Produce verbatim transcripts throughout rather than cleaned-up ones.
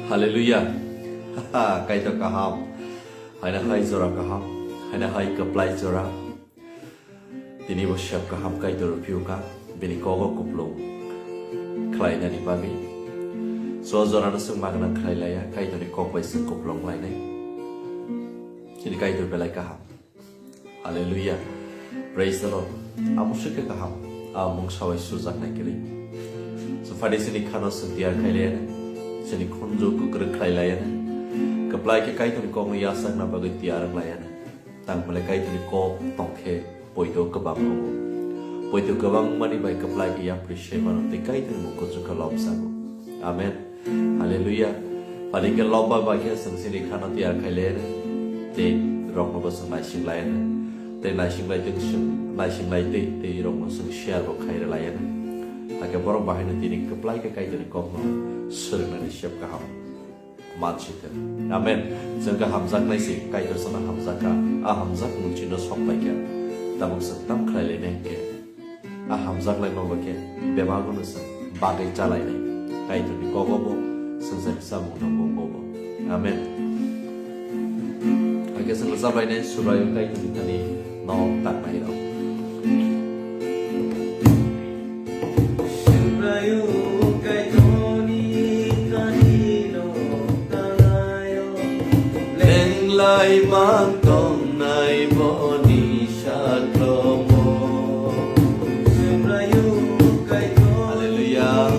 Hallelujah. Kaitor kaham. Haina hai jora kaham. Haina hai kwplai jora. Tini bo sep kaham Kaitor rw phiuka. Bini kogo kuplung khlainani bagwi. So jorano chwng magna khlai laya. Kaitorni kok bai chwng kuplung lainai. Chini Kaitor belai kaham. Hallelujah. Praise the Lord. Amo seke kaham. A mung sawai sujak nai kiri. So fadi sini khano sentiar khailene. Sini khunju kukruk khlailayene. Kaplai ke Kaitorni kokno yasak na bagwi tiar layene. Tang male Kaitorni kok tongkhe poito kwbang obo. Poito kwbang mani bai kaplai ke yapri semano te Kaitorni mung kuchuk khe lobsago. Amen. Hallelujah. Phalikhe lobba bai khe chwng chini khano tiyar khaile tei rokno bo chwng naising lai tei naising lai tei chwng naising lai tei tei rokno chwng share bo khai rwlai. Hakhe borok bahaino tini kwplai khe Kaitorni kokno swrwngnani sep kaham mansi thung. Amen. Chwng khe hamjaknai se Kaitor chwngno hamjakha. A hamjak mung chino sok pai kha. Tabuk chwng tam khlai lainai hwnkhe. A hamjak lai mabo khe bebak no se bagwi chalai nai. Kaitor ni kogo bo swngjak samung no bo bo. Amen. Hakhe chwng rwchap lainai Subraiyung Kaitor ni thani nok tak nai rok. Subraiyung Kaitor ni thani nok tak nai rok. Lenglai mang tong nai bo ni saklomo. Hallelujah.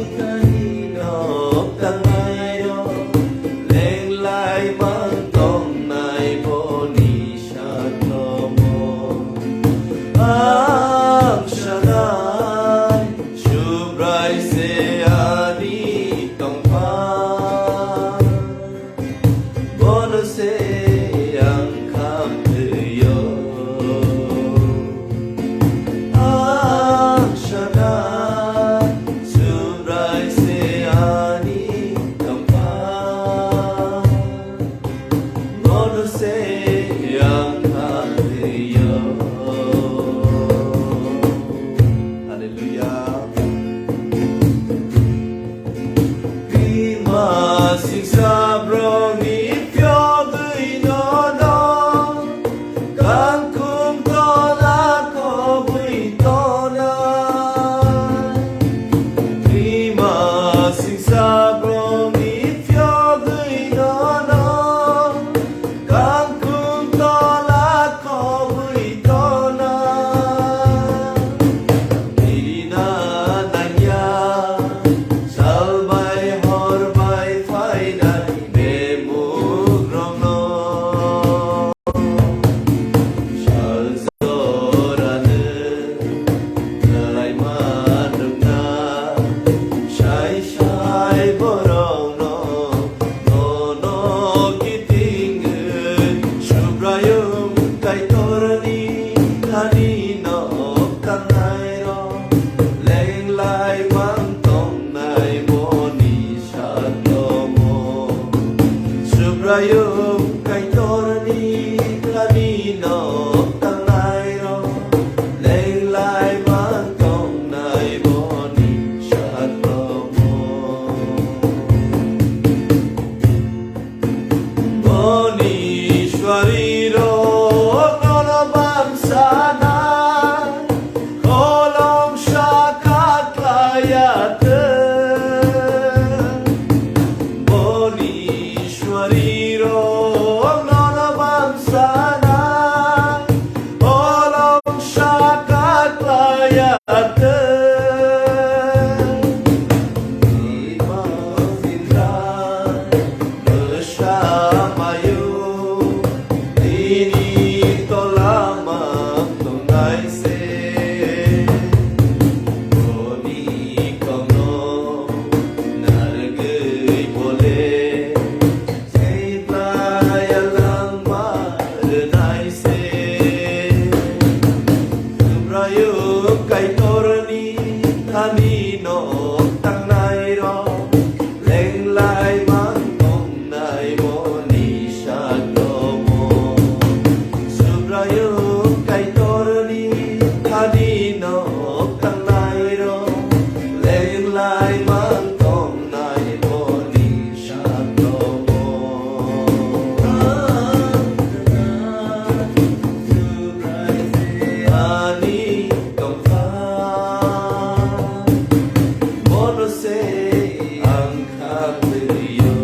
Ang kha twi rio.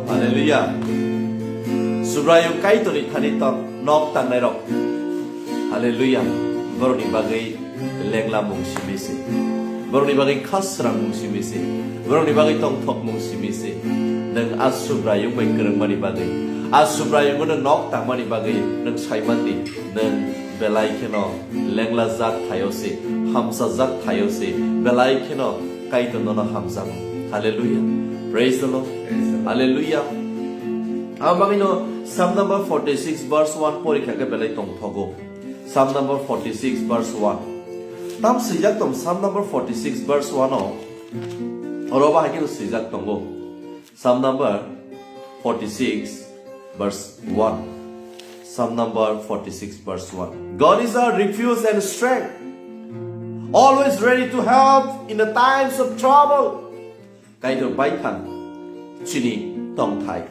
Hallelujah. Subraiyung Kaitorni thani tong nok tangnai rok. Hallelujah. Borokni bagwi lengla mung simi se. Borokni bagwi khasrang mung simi se. Borokni bagwi tongthok mung simi se. Nwng a Subraiyung bai kwrwngmani bagwi, a Subraiyung nwng nok tangmani bagwi nwng saimandi, nwng belai kheno lengla jak thaio se, hamsa jak thaio se, belai kheno Kaitor nono hamjago. Hallelujah. Praise the Lord. Praise the Lord. Hallelujah. Ang bagwino Psalm number forty-six verse one porikha khe belai tongthogo. Psalm number forty-six verse one. Tam swijak tong Psalm number forty-six verse one o. Oro ba hai kheno swijak tongo. Psalm number forty-six verse one. Psalm number forty-six verse one. God is our refuge and strength, always ready to help in the times of trouble. Kaitor baithang chini tongthai.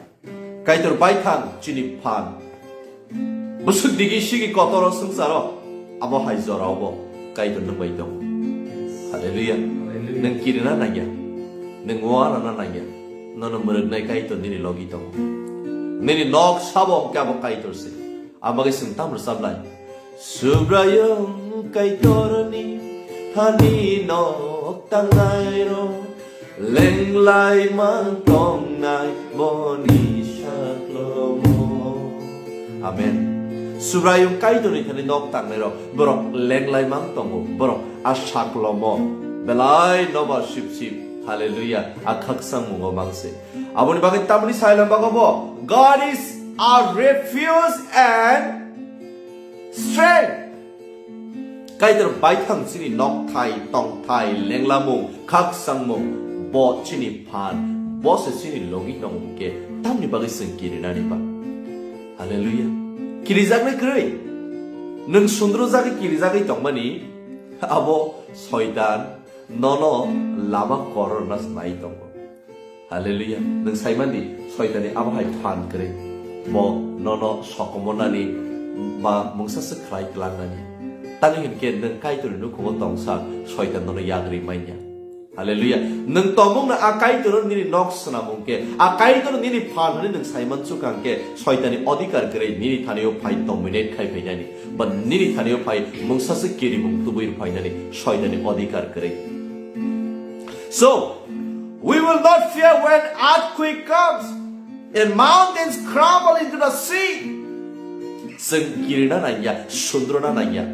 Kaitor baithang chini phan. Bwswk digi sigi kotoro swngcharo, abo hai jorao bo Kaitor nwng bai tongo. Hallelujah. Hallelujah. Nwng kirina nangya, nwng uanana nangya, nono mwrwknai Kaitor nini logi tongo. Nini nok sabo hwnkhe abo Kaitor se. Abagwi chwng tam rwchap lai. Subraiyung Kaitorni thani nok tangnairok, lenglai mang tongnai boni saklomo. Amen. Subraiyung Kaitorni thani nok tangnairok, borok lenglai mang tongo, borok a saklomo belai nobar sip sip. Hallelujah. A khakchangmungo mangse. Aboni bagwi tamni sailam bago bo, God is our refuge and strength. Kaitor baithang chini nokthai, tongthai, lenglamung, khakchangmung, bo chini phan, bo se chini logi tongo hwnkhe tamni bagwi chwng kirinani ba? Hallelujah. Kirijaknai kwrwi. Nwng sundrojagwi kirijagwi tongmani, abo Soitan nono lama kororna snai tongo. Hallelujah. Nwng saimandi, Soitani abo hai phan kwrwi. Bo nono sokomornani ba mungsa swk khlai tlangnani. Tamni hwn khe nwng Kaitorni nukhungo tongsa Soitan nono yagri manya. Hallelujah. Nwng tongmungno a Kaitorno nini nok swnamung khe, a Kaitorno nini phan hwnwi nwng saiman chukang khe, Soitani odhikar kwrwi nini thanio phai dominate khai phainani. Ba nini thanio phai mungsa swk kirimung tubui rw phainani Soitani odhikar kwrwi. So, we will not fear when earthquake comes and mountains crumble into the sea. Chwng kirina nangya, sundrona nangya.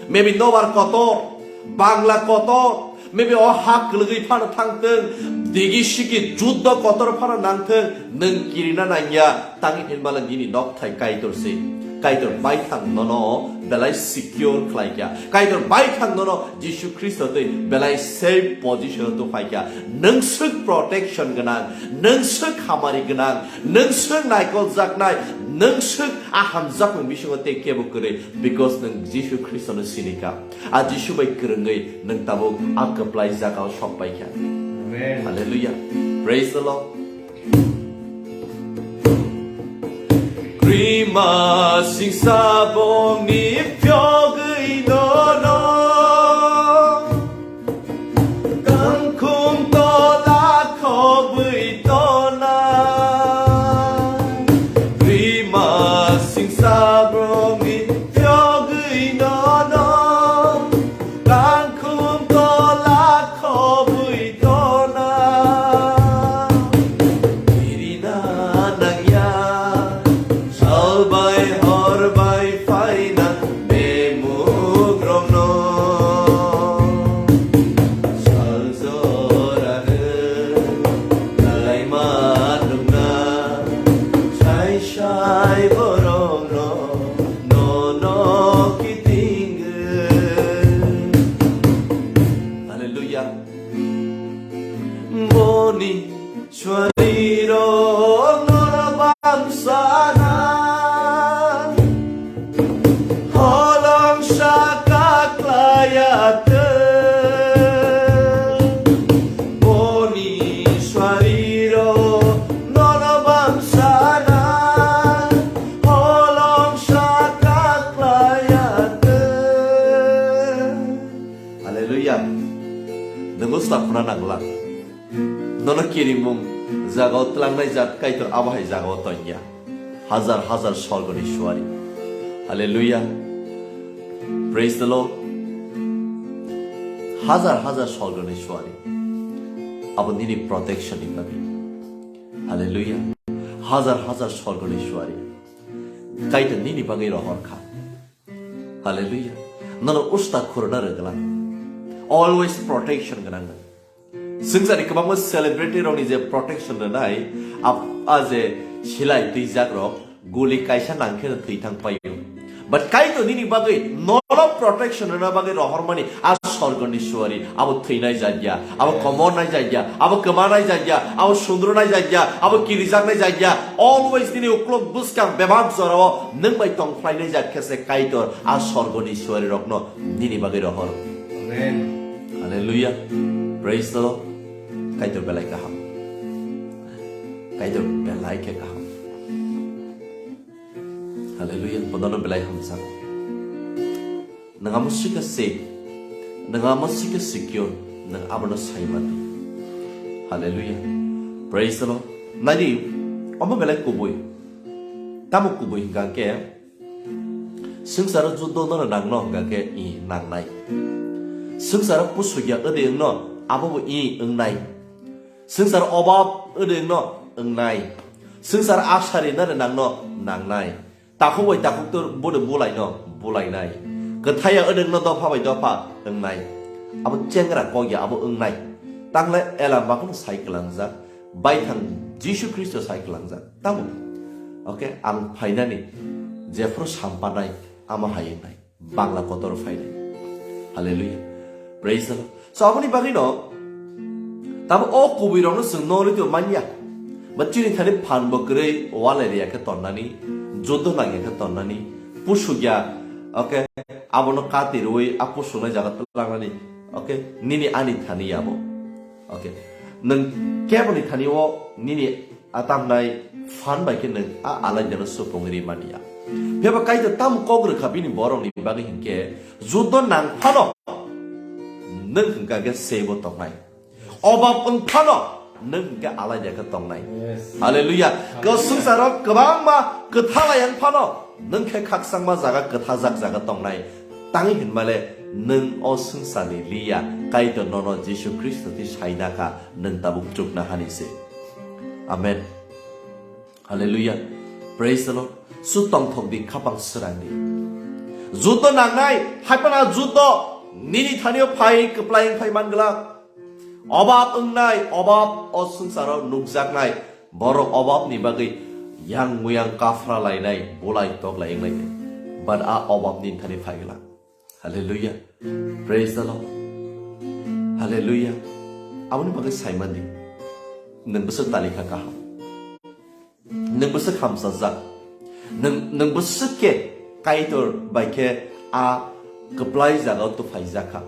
Maybe nobar kotor, bangla kotor, maybe o ha kwlwgwi phano thangthwng, digi sigi juddo kotor phano nangthwng, nwng kirina nangya. Tangwi hinmale nini nokthai Kaitor se. Kaitor baithang nono belai secure khlai kha. Kaitor baithang nono Jisu Khristo twi belai safe position o tubui kha. Nwng swk protection gwnang, nwng swk hamari gwnang, nwng swk naikol jaknai, nwng swk a hamjakmung bisingo tei kebo kwrwi, because nwng Jisu Khristono sini kha. A Jisu bai kwrwngwi nwng tabuk a kwplai jagao sok pai kha. Amen. Hallelujah. Praise the Lord. Krima singsa bongni pyogwi nono, kangkhung tola khobwi tona. Krima singsa bongni pyogwi nono, kangkhung tola khobwi tona. Kirina nangya, sal bai hor bai phaina bemuk romno. Sal jorano laima nukna, sai sai borokno nono kiting. Hallelujah. Boni swari rok nono bamsana, holong saka klayate. Boni swari rok nono bamsana, holong saka klayate. Hallelujah. Nwng sna khuna nangla. Nono kirimung jagao tlangnai jat Kaitor abo hai jagao tongya. Hajar hajar sorgoni suari. Hallelujah. Praise the Lord. Hajar hajar sorgoni suari. Abo nini protection ni bagwi. Hallelujah. Hajar hajar sorgoni suari. Kaitor nini bagwi rohor kha. Hallelujah. Nono usta khurna rwgwla. Always protection gwnang. Swngcharni kwbangma celebrity rokni je protection rwnai, ap-, a je silai twijak rok, guli kaisa nangkhe thwi thang paio. But Kaitor nini bagwi nolo protection rwna bagwi rohormani a sorgoni suari, abo thwinai jagya, abo komornai jagya, abo kwmanai jagya, abo sundrunai jagya, abo kirijaknai jagya. Always nini uklok bwskang bebak jorao nwng bai tong phlainai jak khe se Kaitor a sorgoni suari rokno nini bagwi rohor. Amen. Hallelujah. Praise the Lord. Kaitor belai kaham. Kaitor belai khe kaham. Hallelujah. Bodono belai hamjak. Nwng amo sikha safe. Nwng amo sikha secure. Nwng abono sai madi. Hallelujah. Praise the Lord. Nadi, omo belai kubui. Tamo kubui hingka khe, Swngcharo juddo nono nangno hwnkha khe i nangnai. Swngcharo pusukya wdwi wngno abobo i wngnai. Swngcharo obab wdwi wngno wngnai. Swngcharo asari nono nangno nangnai. Takhuk bai takhuk to bono bulaino bulainai. Kwthaiya wdwi wngno dopha bai dopha wngnai. Abo chengra kokya abo wngnai. Tangle elam bakheno sai kwlangjak. Baithang Jisu Khristo sai kwlangjak. Tamo? Okay, ang phainani jephuru sampanai amo hai wngnai. Bangla kotor phainai. Hallelujah. Praise the Lord. So, aboni bagwi no, tamo o kubui rokno chwng no rwtwi manya. Ba chini thani phan bo kwrwi wale riya khe tonnani, juddo nangya khe tonnani, pusukya, okay, abono kati rwi a pusuknai jaga twlangnani, okay, nini ani thani yabo. Okay. Nwng keboni thani o nini atamnai phan bai khe nwng a alaidano supungwi ri manya. Phiya ba Kaitor tamo kok rwkha bini borokni bagwi hinkhe, juddo nang phano nwng hwnkha khe seibo tongnai. Obab wng phano nwng hwnkhe alaida khe tongnai. Yes. Hallelujah. Hallelujah. Swngcharo kwbangma kwthalai wng phano nwng khe khakchangma jaga kwthajak jaga tongnai. Tangwi hinmale nwng o swngcharni liya, Kaitor nono Jisu Khristo twi saina kha, nwng tabuk chukna hani se. Amen. Hallelujah. Praise the Lord. Su tongthok di, khapang srang di. Juddo nangnai, hai phano juddo nini thanio phai kwplai wng phai man glak. Obab wngnai, obab o swngcharo nukjaknai, borok obabni bagwi yang muyang kaphra lainai, bulai tok lai wng lainai. But a obab nini thani phai glak. Hallelujah. Praise the Lord. Hallelujah. Aboni bagwi saimandi. Nwng bwswk talikha kaham. Nwng bwswk hamsajak. Nwng, nwng bwswk khe Kaitor bai khe a kwplai jagao tuphaijak kha.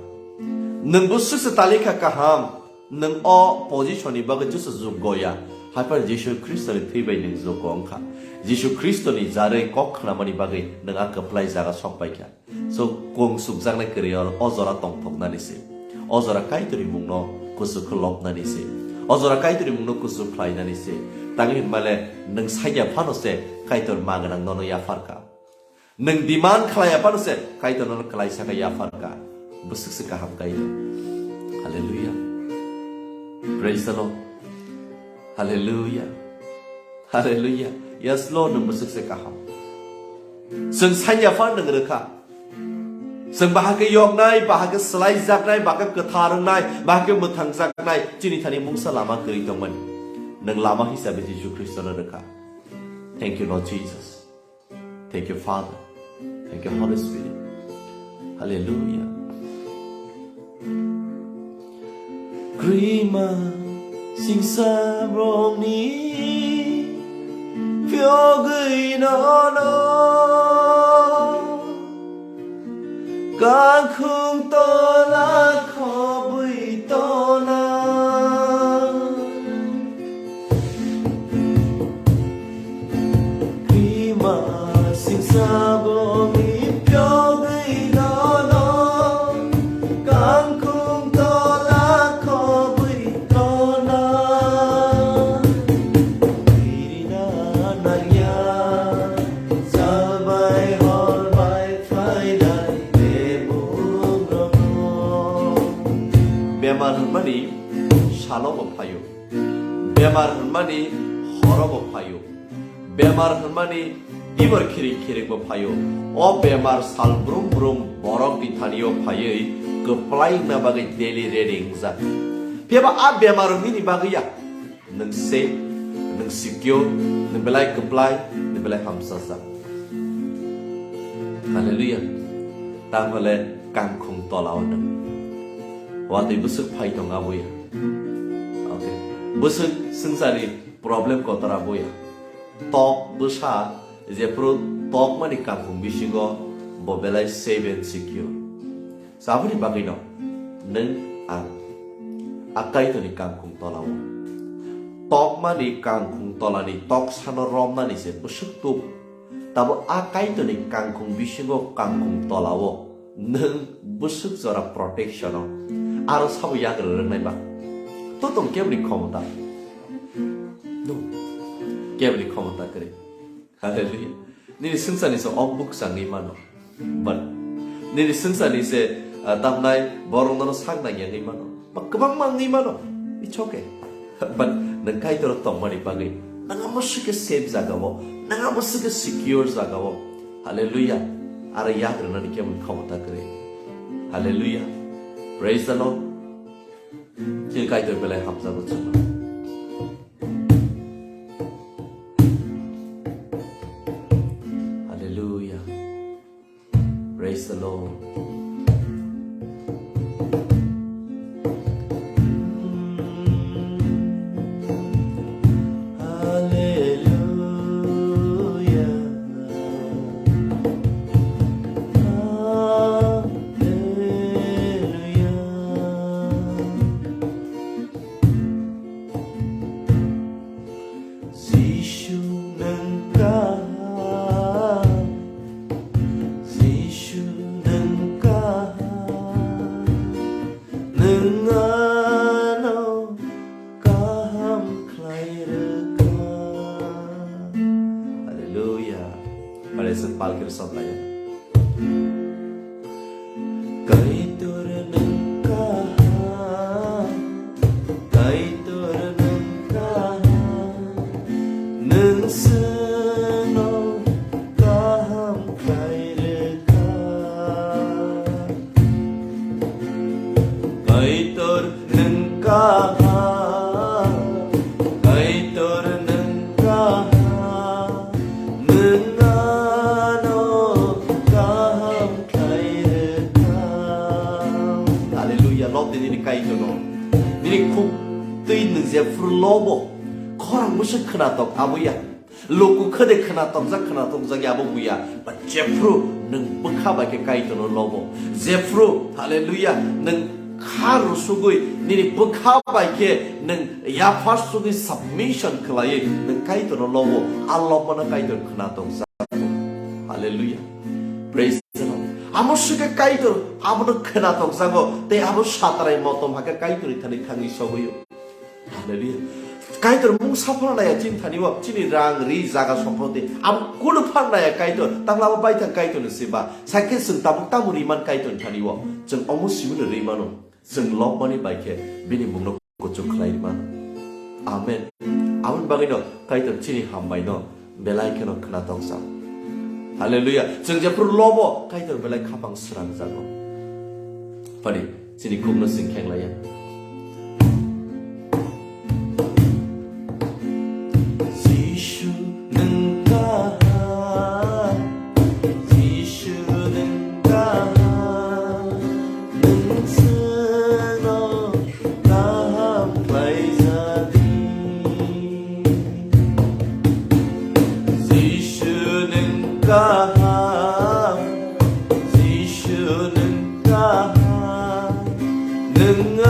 Nwng bwswk se talikha kaham. Nwng o position ni bagwi jusu juggo ya. Haphar Jisu Khristo ni thwi bai nwng juggo wngkha. Jisu Khristo ni jarwi kok khnamani bagwi nwng a kwplai jaga sok paikha. So, kung sukjaknai kwrwi o, o jora tongthoknani se. O jora Kaitorni mungno kuchuk khe lobnani se. O jora Kaitorni mungno kuchuk khlainani se. Tangwi hinmale nwng sanya phano se Kaitor ma gwnang nono yapharkha. Nwng demand khlaiya phano se Kaitor nono klaisa khe yapharkha. Bwswk se kaham Kaitor. Hallelujah. Praise the Lord. Hallelujah. Hallelujah. Yes, Lord, nwng bwswk se kaham. Chwng sanya phan nwng rwkha. Chwng bahai khe yoknai, bahai khe swlaijaknai, bahai khe kwthar wngnai, bahai khe mwthangjaknai, chini thani mungsa lama kwrwi tongmani. Nwng lama hisabe Jisu Khristono rwkha. Thank you, Lord Jesus. Thank you, Father. Thank you, Holy Spirit. Hallelujah. Krima singsa brongni pyogwi nono kakhung tola khobwi tona. Krima singsa bo mi pyogwi nono, kangkung tola khobwi nono. Bemar hwnmani horobo phaio. Bemar hwnmani tibor khirik khirikbo phaio. O bemar sal brum brum borokni thanio phaiwi kwplai wngna bagwi daily ready wngjak. Phiyaba a bemar nini bagwi ya. Nwng safe, nwng secure, nwng belai kwplai, nwng belai hamsajak. Hallelujah. Tamo le kangkhung tola o nwng. Watwi bwswk phai tong aboya. Okay. Bwswk swngcharni problem kotor aboya. Tok bwsa jephru tokmani kangkhung bisingo bo belai safe and secure. Saboni bagwino nwng ang a Kaitorni kangkhung tolao. Tokmani kangkhung tolani toksano romnani se bwswk tuk. Tabo a Kaitorni kangkhung bisingo kangkhung tolao nwng bwswk jora protection-o aro sabo yagra rwngnai ba. To tong keboni khomota? No. Keboni khomota kwrwi. Hallelujah. Nini swngcharni se ok bwk changwi mano. But nini swngcharni se, ah, tamnai borok nono sak nang yangwi mano. Ba kwbangma wngwi mano. It's okay. But nwng Kaitor tongmani bagwi nang amo swkhe safe jagao, nang amo swkhe secure jagao. Hallelujah. Aro yak rwnani kemon khomota kwrwi. Hallelujah. Praise the Lord. Chini Kaitor belai hamjago chwngno. Hallelujah. Praise the Lord. Hallelujah. Hallelujah. Jisu nwng kaham, Jisu nwng kaham, nwng ano kaham khlai rwkha. Hallelujah. Pare se palki rwchap lai. Kaitor nwng kaham, Kaitor nwng kaham, nwng chwngno kaham khlai rwkha. Kaitor nwng kaham, Kaitor nwng kaham, nwng ano kaham khlai rwkha. Hallelujah, lobdi nini Kaitorno. Nini khuk twi nwng jephru lobo, khorang bwswk khwnatok aboya. Luku khade khwnatok jak, khwnatok jak ya abo buya. But jephru nwng bwkha bai khe Kaitorno lobo. Jephru, hallelujah, nwng kha rusugwi nini bwkha bai khe nwng yaphar sugwi submission khlaiwi nwng Kaitorno lobo. A lobmano Kaitor khwnatok jak. Hallelujah. Praise the Lord. Amo swkhe Kaitor abono khwnatok jago tei abo satrai motom hakhe Kaitorni thani thangwi sogwi-o. Hallelujah. Kaitor mungsa phano naya chini thani o, chini rang, ri, jaga, sompoti. Abo kunu phano naya Kaitor. Tamla abo baithang Kaitor ni siba. Sakhe chwng tabuk tamo riman Kaitor ni thani o. Chwng omo simi no ri mano. Chwng lobmani bai khe bini mungno kuchuk khlai ri mano. Amen. Aboni bagwi no Kaitor chini hambai no belai kheno khwnatok jak. Hallelujah. Chwng jephru lobo Kaitor belai khapang srang jago. Phani. Chini khukno chwng khenglaiya. Jisu nwng kaham, Jisu nwng kaham, nwng chwngno kaham khlaijadi. Jisu nwng kaham, Jisu nwng kaham, nwng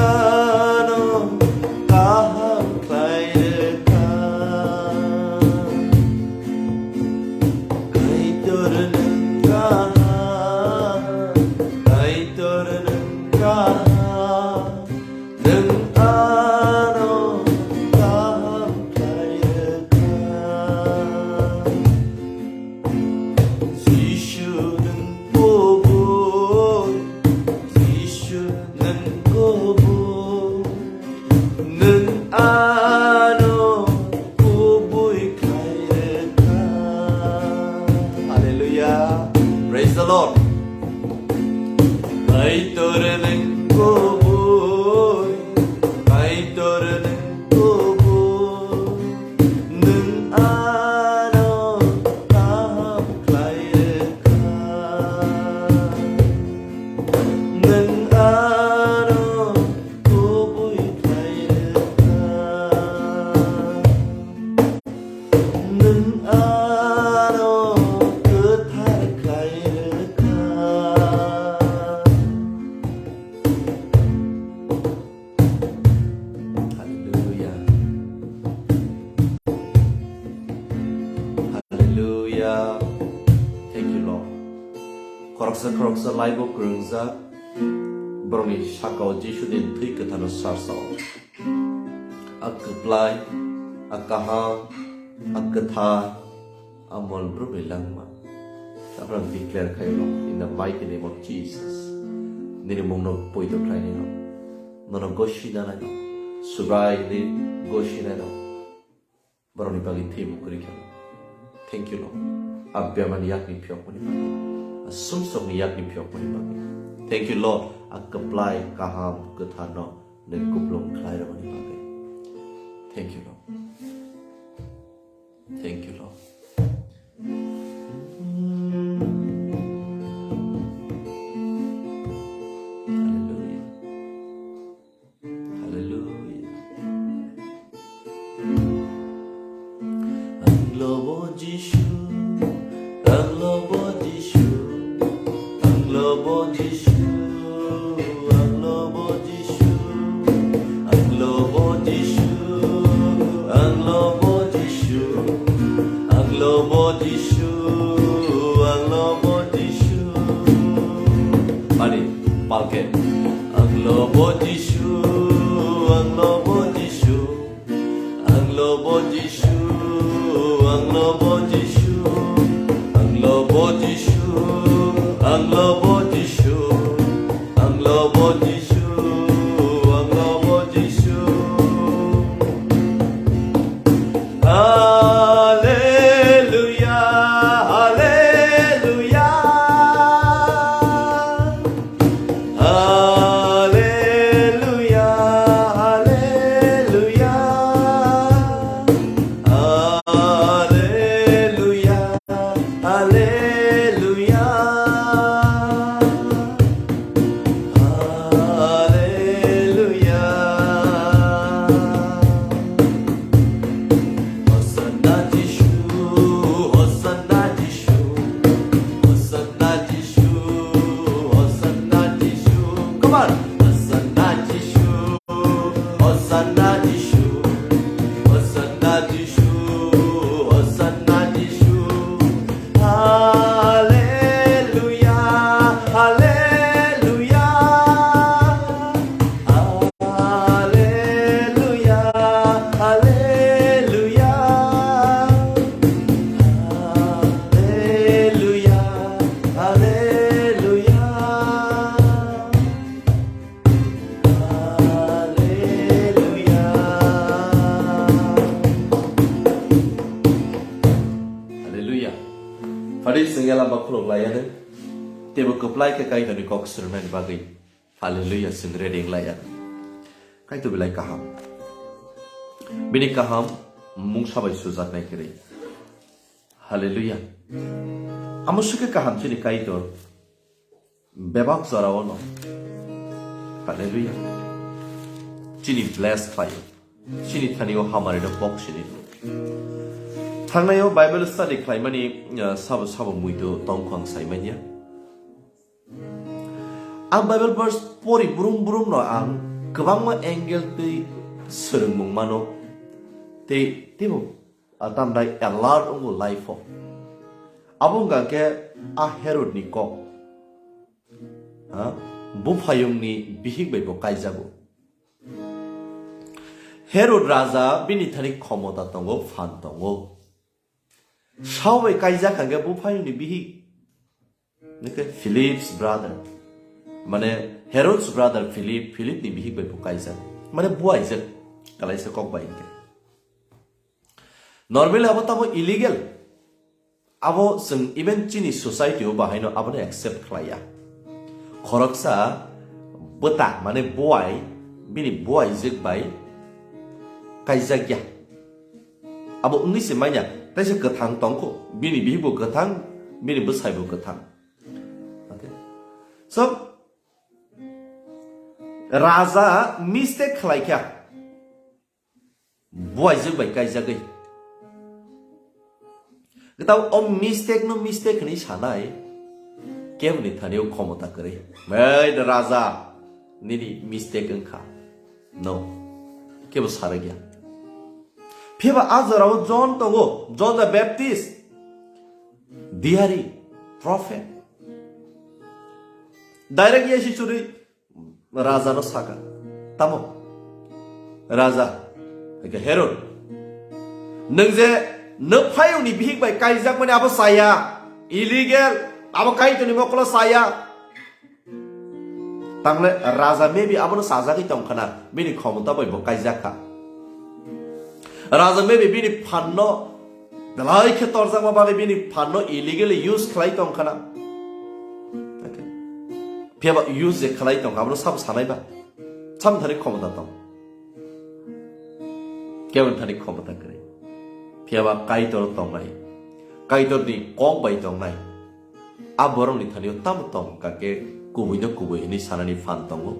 Khoroksa khoroksa laibo kwrwngjak, borokni sakao Jisu ni thwi kwthar no sarsao. A kwplai, a kaham, a kwthar, a mol brumni langma. Abraham declare khaio in the mighty name of Jesus. Nini mungno poito khlainai no. Nono gosi nanai no. Subrai ni gosi nai no. Borokni bagwi thwi bo kwrwi kha. Thank you, Lord. A bemani yakni phiyokmani bagwi. A sumsokni yakni phiyokmani bagwi. Thank you, Lord. A kwplai, kaham, kwtharno nwi kuplung khlai rwmani bagwi. Thank you, Lord. Thank you, Lord. Hallelujah. Hallelujah. Ang lobo Jisu, ang lobo Jisu, ang lobo Jisu, ang lobo Jisu, ang lobo Jisu, ang lobo Jisu, ang lobo Jisu, ang lobo Jisu. Mari, palke. Ang lobo Jisu, ang lobo Jisu, ang lobo Jisu, ang lobo Jisu, ang lobo Jisu, ang lobo Jisu, ang lobo Jisu, ang lobo Jisu. Hallelujah, hallelujah. Hallelujah, hallelujah. Hallelujah, hallelujah. Hallelujah. Hosanna Jisu, Hosanna Jisu, Hosanna Jisu, Hosanna Jisu. Come on. Hosanna Jisu, Hosanna Jisu, Hosanna Jisu, Hosanna Jisu. Hallelujah, hallelujah. Hallelujah, hallelujah. Hallelujah, hallelujah. Hallelujah. Hallelujah. Phari chwng yala bakhulok laiya de. Tebo kwplai khe Kaitorni kok swrwngnani bagwi. Hallelujah, chwng ready wng laiya. Kaitor belai kaham. Bini kaham mungsa bai sujaknai kwrwi. Hallelujah. Amo sukhe kaham chini Kaitor. Bebak jorao no. Hallelujah. Chini bless khlaio. Chini thani o hamari no bok sini. Thangnaio Bible study khlaimani, uh, sabo sabo muitu tongkho ang saimanya. Ang Bible verse pori brum brum no ang kwbangma angle twi swrwngmung mano. Tei, teibo, ah, tamdai alert wngo life o. Abo wngkha khe a Herod ni kok. Ha? Buphayung ni bihik bai bo kaijago. Herod raja bini thani khomota tongo, phan tongo. Sao bai kaijak hwnkhe buphayungni bihik. Nokhe Philip's brother. Mane Herod's brother Philip, Philipni bihik bai bo kaijak. Mane buaijak kalaisa kok bai hwnkhe. Normally abo tamo illegal. Abo chwng even chini society o bahaino abono accept khlaiya. Khoroksa bwta mane buai bini buaijak bai kaijakya. Abo wngwi se manya, taisa kwthang tongkho, bini bihikbo kwthang, bini bwsaibo kwthang. Okay. So, raja mistake khlaikha, buaijak bai kaijagwi. Kwtal o mistake no mistake hwnwi sanai, keboni thani o khomota kwrwi. Mai da raja, nini mistake wngkha. No. Kebo saragya. Phiba a jorao John tongo, John the Baptist. Diari, prophet. Direct Yesu churi raja no saka. Tamo? Raja, eke Herod, nwng je nwphayungni bihik bai kaijakmani abo chaya, illegal, abo Kaitorni mokolo chaya. Tangle raja maybe abono sajagwi tongkhana, bini khomota bai bo kaijakha. Raja maybe bini phanno belai khe torjakma bagwi bini phanno illegally use khlai tongkhana. Phiyaba use je khlai tongkha, abono sabo sanai ba? Sam thani khomota tong? Keboni thani khomota kwrwi? Phiyaba Kaitor tongnai, Kaitorni kok bai tongnai. A borokni thani-o tamo tong kha khe kubuino kubui hwnwi sanani phan tongo,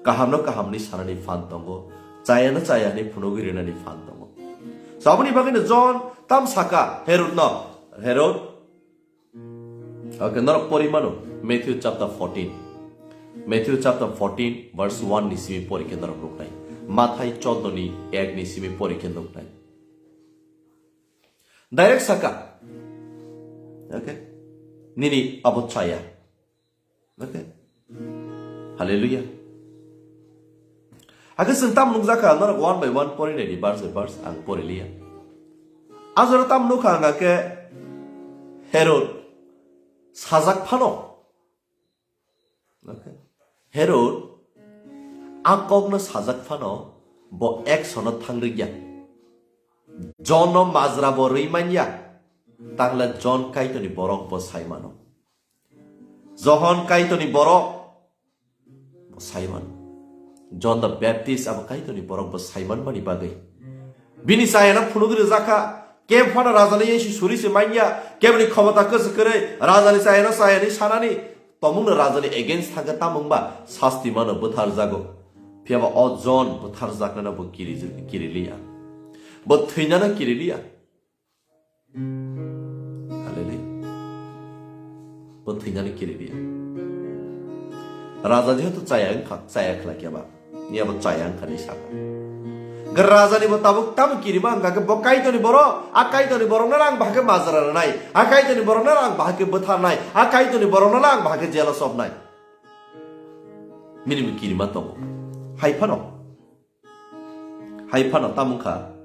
kahamno kaham hwnwi sanani phan tongo, chayano chaya hwnwi phunugwi rwnani phan tongo. So, aboni bagwino John tam saka Herod no, Herod, okay, norok pori mano, Matthew chapter fourteen. Matthew chapter fourteen, verse one ni simi pori khe norok nuknai. Mathai choddo ni ek ni simi pori khe nuknai. Direct saka. Okay? Nini abo chaya. Okay? Hallelujah. Hakhe chwng tam nukjakha, norok one by one pori nai di, verse by verse, ang pori liya. Ajora tam nukha ang khe Herod sajak phano. Okay. Herod a kokno sajak phano bo action-o thang rwkya. John-no majra bo rwi manya, tangle John Kaitorni borok bo sai mano. Johon Kaitorni borok bo sai mano. John the Baptist abo Kaitorni borok bo sai manmani bagwi. Bini chayano phunugwi rwjakha, kebo phano rajani yesi suri se manya, keboni khomota kwchwk kwrwi rajani chayano chayani sanani, tongmungno rajani against thangkhe tamo wngba sasti mano, bwtharjago. Phiyaba o John bwtharjaknano bo kiri, kiriliya. Bo thwinano kiriliya. Hallelujah. Bo thwinani kiri dia. Raja jehetu chaya wngkha, chaya khlai khe ba. Ni abo chaya wngkha ni saka. Ga raja ni bo tabuk tamo kirima wngkha khe bo Kaitorni borok, a Kaitorni borokno ang bahai khe majra rwnai, a Kaitorni borokno ang bahai khe bwtharnai, a Kaitorni borokno ang bahai khe jelo sobnai. Bini bo kirima tongo. Hai phano. Hai phano tamo wngkha,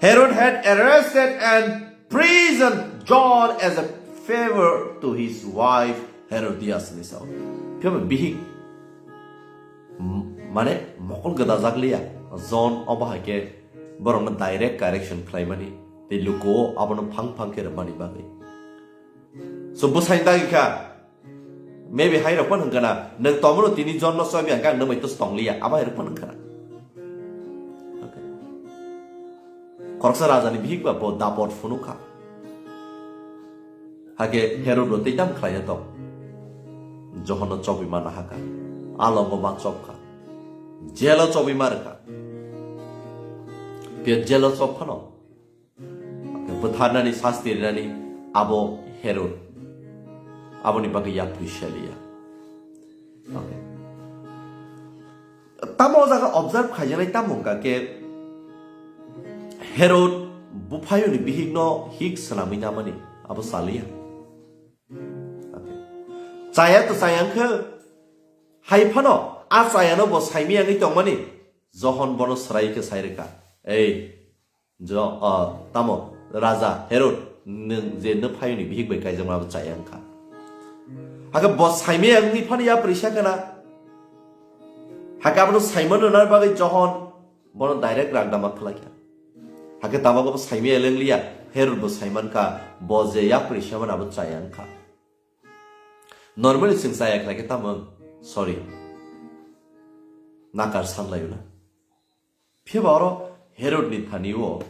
Herod had arrested and imprisoned John as a favor to his wife Herodias ni sao. Phiya ba bihik, m-, mane mokol gwdajak liya, John obo hai khe borokno direct correction khlaimani tei luku-o abono phang phang khe rwmani bagwi. So bwsai dagi kha, maybe hai rok phano hwnkha na, nwng tomono tini John no chobi ang khe ang nwng bai to tong liya, abo hai rok phano hwnkha na. Okay. Khoroksa raja ni bihik ba bo dapot phunuk kha. Hakhe Herod bo tei tam khlai ya tong. Johon no chobi ma nahakha. Alongo ma chop kha. Jelo chobi ma rwkha. Phiya jelo chop phano. Bwtharnani sasti rinani abo Herod. Aboni bagwi yapri seliya. Okay. Tamo o jaga observe khaijaknai tamo wngkha khe Herod buphayoni bihikno hik swnamwi namani abo saliya. Okay. Chaya to chaya wngkha hai phano a chayano bo saimiyangwi tongmani Johon bono swrai khe sai rwkha. Ei, Jo-, o, tamo, Raja Herod, nwng je nwphayungni bihik bai kaijakma abo chaya wngkha. Hakhe bo saimaya wngwi phano yapri sakha na. Hakhe abono saimano nani bagwi Johon bono direct ragdama khlaikha. Hakhe tabuk bo saimaya lengliya, Herod bo saimankha, bo je yapri samani abo chaya wngkha. Normally chwng chaya khlaikhe tamo, sorry. Nakar sanlaio na. Phiya ba oro Herod ni thani o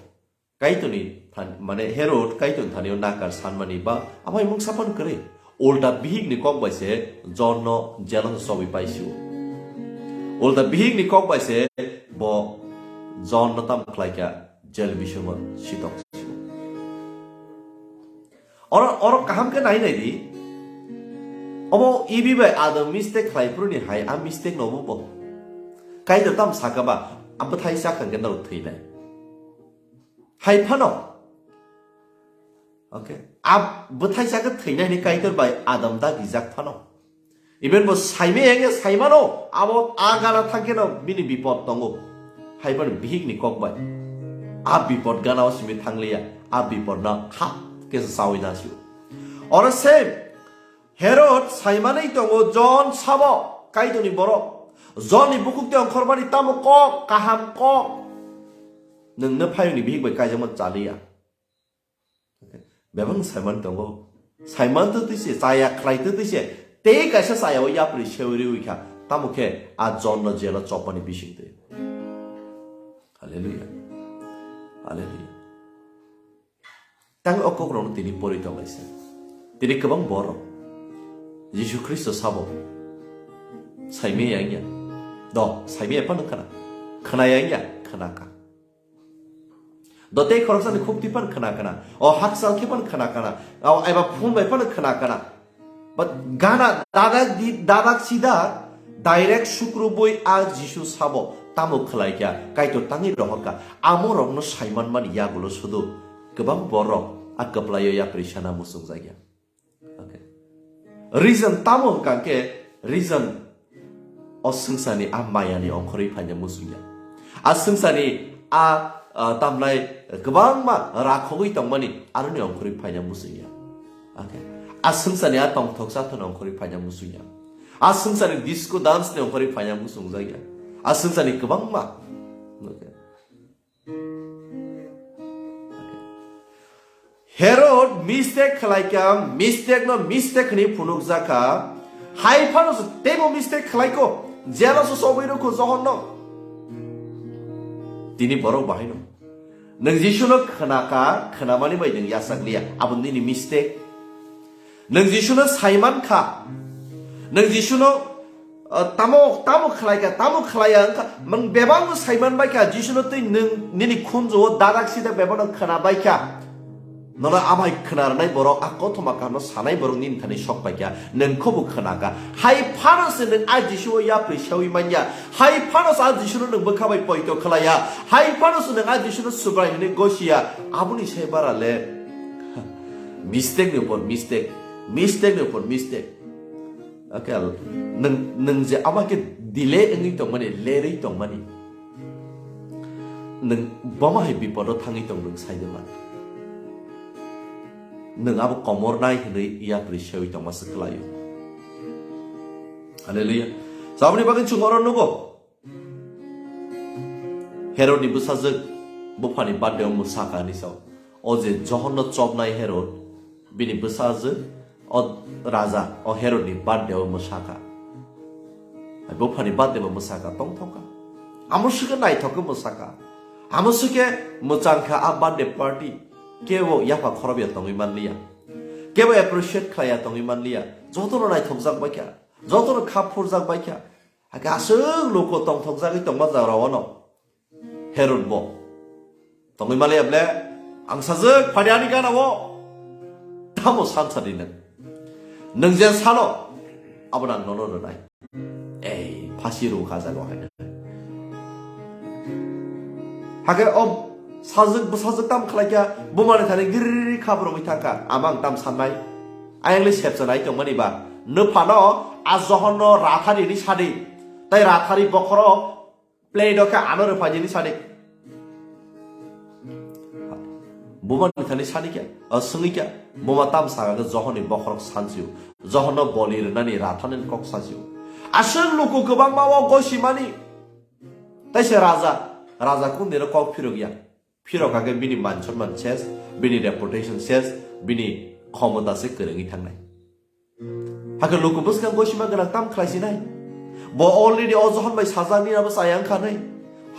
Kaitorni than-, mane Herod Kaitorni thani o nakar sanmani ba amai mungsa phan kwrwi. Ulta bihik ni kok bai se John no jelo no chobwi paisio. Ulta bihik ni kok bai se bo John no tam khlai kha jel bisingo sitok sio. Oro, oro kaham khe nai nai di. Omo Evi bai Adam mistake khlai phuru ni hai a mistake no bo bo. Kaitor tam saka ba, a bwthai sakha khe norok thwinai. Hai phano. Okay. A bwthai sakha thwinai ni Kaitor bai Adam dagijak phano. Even bo saimaya wngya saimano, abo a gana thangkheno bini bipod tongo. Haiphano bihikni kok bai a bipod ganao simi thangliya, a bipodno khap khe chawi nasio. Oro se Herod saimanwi tongo, Jon sabo Kaitorni borok. Jonni bukhuk tei ongkhormani tamo kok, kaham kok. Nwng no phayungni bihik bai kaijakma chaliya. Bebak saiman tongo. Saiman to twi se, chaya khlai to twi se. Tei kaisa chaya o yapri sewi riwi kha. Tamo khe a Jon no jelo chopmani bising twi. Hallelujah. Hallelujah. Tang o kok rok tini pori tong lai se. Tini kwbang borok Jisu Khristo sabo. Saimaya wngya. Do, saimaya phano khna. Khnaya wngya, khna kha. Do tei khoroksani khuk twi phano khna khna. O hakchal khe phano khna khna. O eba phone bai phano khna khna. But gana dadak di, dadak sida direct sukrubui a Jisu sabo tamo khlai kha, Kaitor tangwi rohor kha. Amo rokno saiman mani yagulo sudu kwbang borok a kwplaio yapri sana musung jakya. Okay. Reason tamo hwnkha khe, reason o swngcharni a mayani ongkhorwi phaina musungya. A swngcharni a, a, tamnai kwbangma rakhogwi tongmani aroni ongkhorwi phaina musungya. Okay. A swngcharni a tongthok chathon ongkhorwi phaina musungya. A swngcharni disco dance ni ongkhorwi phaina musungjakya. A swngcharni kwbangma. Okay. Herod mistake khlai kha, mistake no mistake hwnwi phunukjak kha. Hai phano se teibo mistake khlai kho, jelo se chobwi rw kho Johon no. Tini borok bahai no. Nwng Jisu no khna kha, khnamani bai nwng yachak liya, abo nini mistake. Nwng Jisu no saiman kha, nwng Jisu no, uh, tamo, tamo khlai kha, tamo khlai ya wngkha, mang bebak no saiman bai kha, Jisu no twi nwng nini khunju o dadak sida bebak no khna bai kha. Nono amai khna rwnai borok, a kothoma kaham no sanai borok nini thani sok pai kha, nwng khobo khna kha. Hai phano se nwng a Jisu o yapri sawi man ya, hai phano se a Jisu no nwng bwkha bai poito khlai ya, hai phano se nwng a Jisu no Subrai hwnwi gosi ya, aboni sai bara le. Mistake ni upor mistake, mistake ni upor mistake. Akel, nwng, nwng je ama khe delay wngwi tongmani, lerwi tongmani, nwng boma hai bipodo thangwi tong nwng sai de man. Nwng abo komor nai hwnwi yapri sewi tongma se kwlaio. Hallelujah. Saboni bagwi chwng oro nugo. Herodni bwsajwk buphani birthday-o mwsakha hwnwi sao. O je Johonno chopnai Herod, bini bwsajwk o raja, o Herodni birthday-o mwsakha. Buphani birthday-bo mwsakha, tongthokha. Amo swkhe naithokhe mwsakha. Amo swkhe mwchangkha a birthday party. Kebo yapha khorobya tongwi manliya. Kebo appreciate khlaiya tongwi manliya. Jotono naithokjak baikha. Jotono khap phurjak baikha. Hakhe aswk luku tongthokjagwi tongma jaga rogno Herod bo tongwi maliya ble, ang sajwk phadi ani gana o tamo sansa di nwng. Nwng je sano, abo nang nono rwnai. Ei, phasi rw kha jaga hai. Hakhe o sajwk bwsajwk tam khlai kha, bumani thani giri khap rwngwi thang kha, ama ang tam sannai. Ayang le sepsa nai tongmani ba. Nw phano a Johonno rathari ni sadi. Tai rathari bokhorok plate o khe ano rwphaini sadi. Buma ni thani sadi kya, o swngwi kya, buma tam saka khe Johonni bokhorok sansio. Johonno boli rwnani rathani kok sasio. Aswk luku kwbangma o gosimani. Tai se raja, raja kundero kok phirok ya. Phirok kha khe bini man sonman ses, bini reputation ses, bini khomota se kwrwngwi thangnai. Hakhe luku bwskang gosima gwnang tam khlai sinai. Bo already o Johon bai sajak nini abo chaya wngkha nai.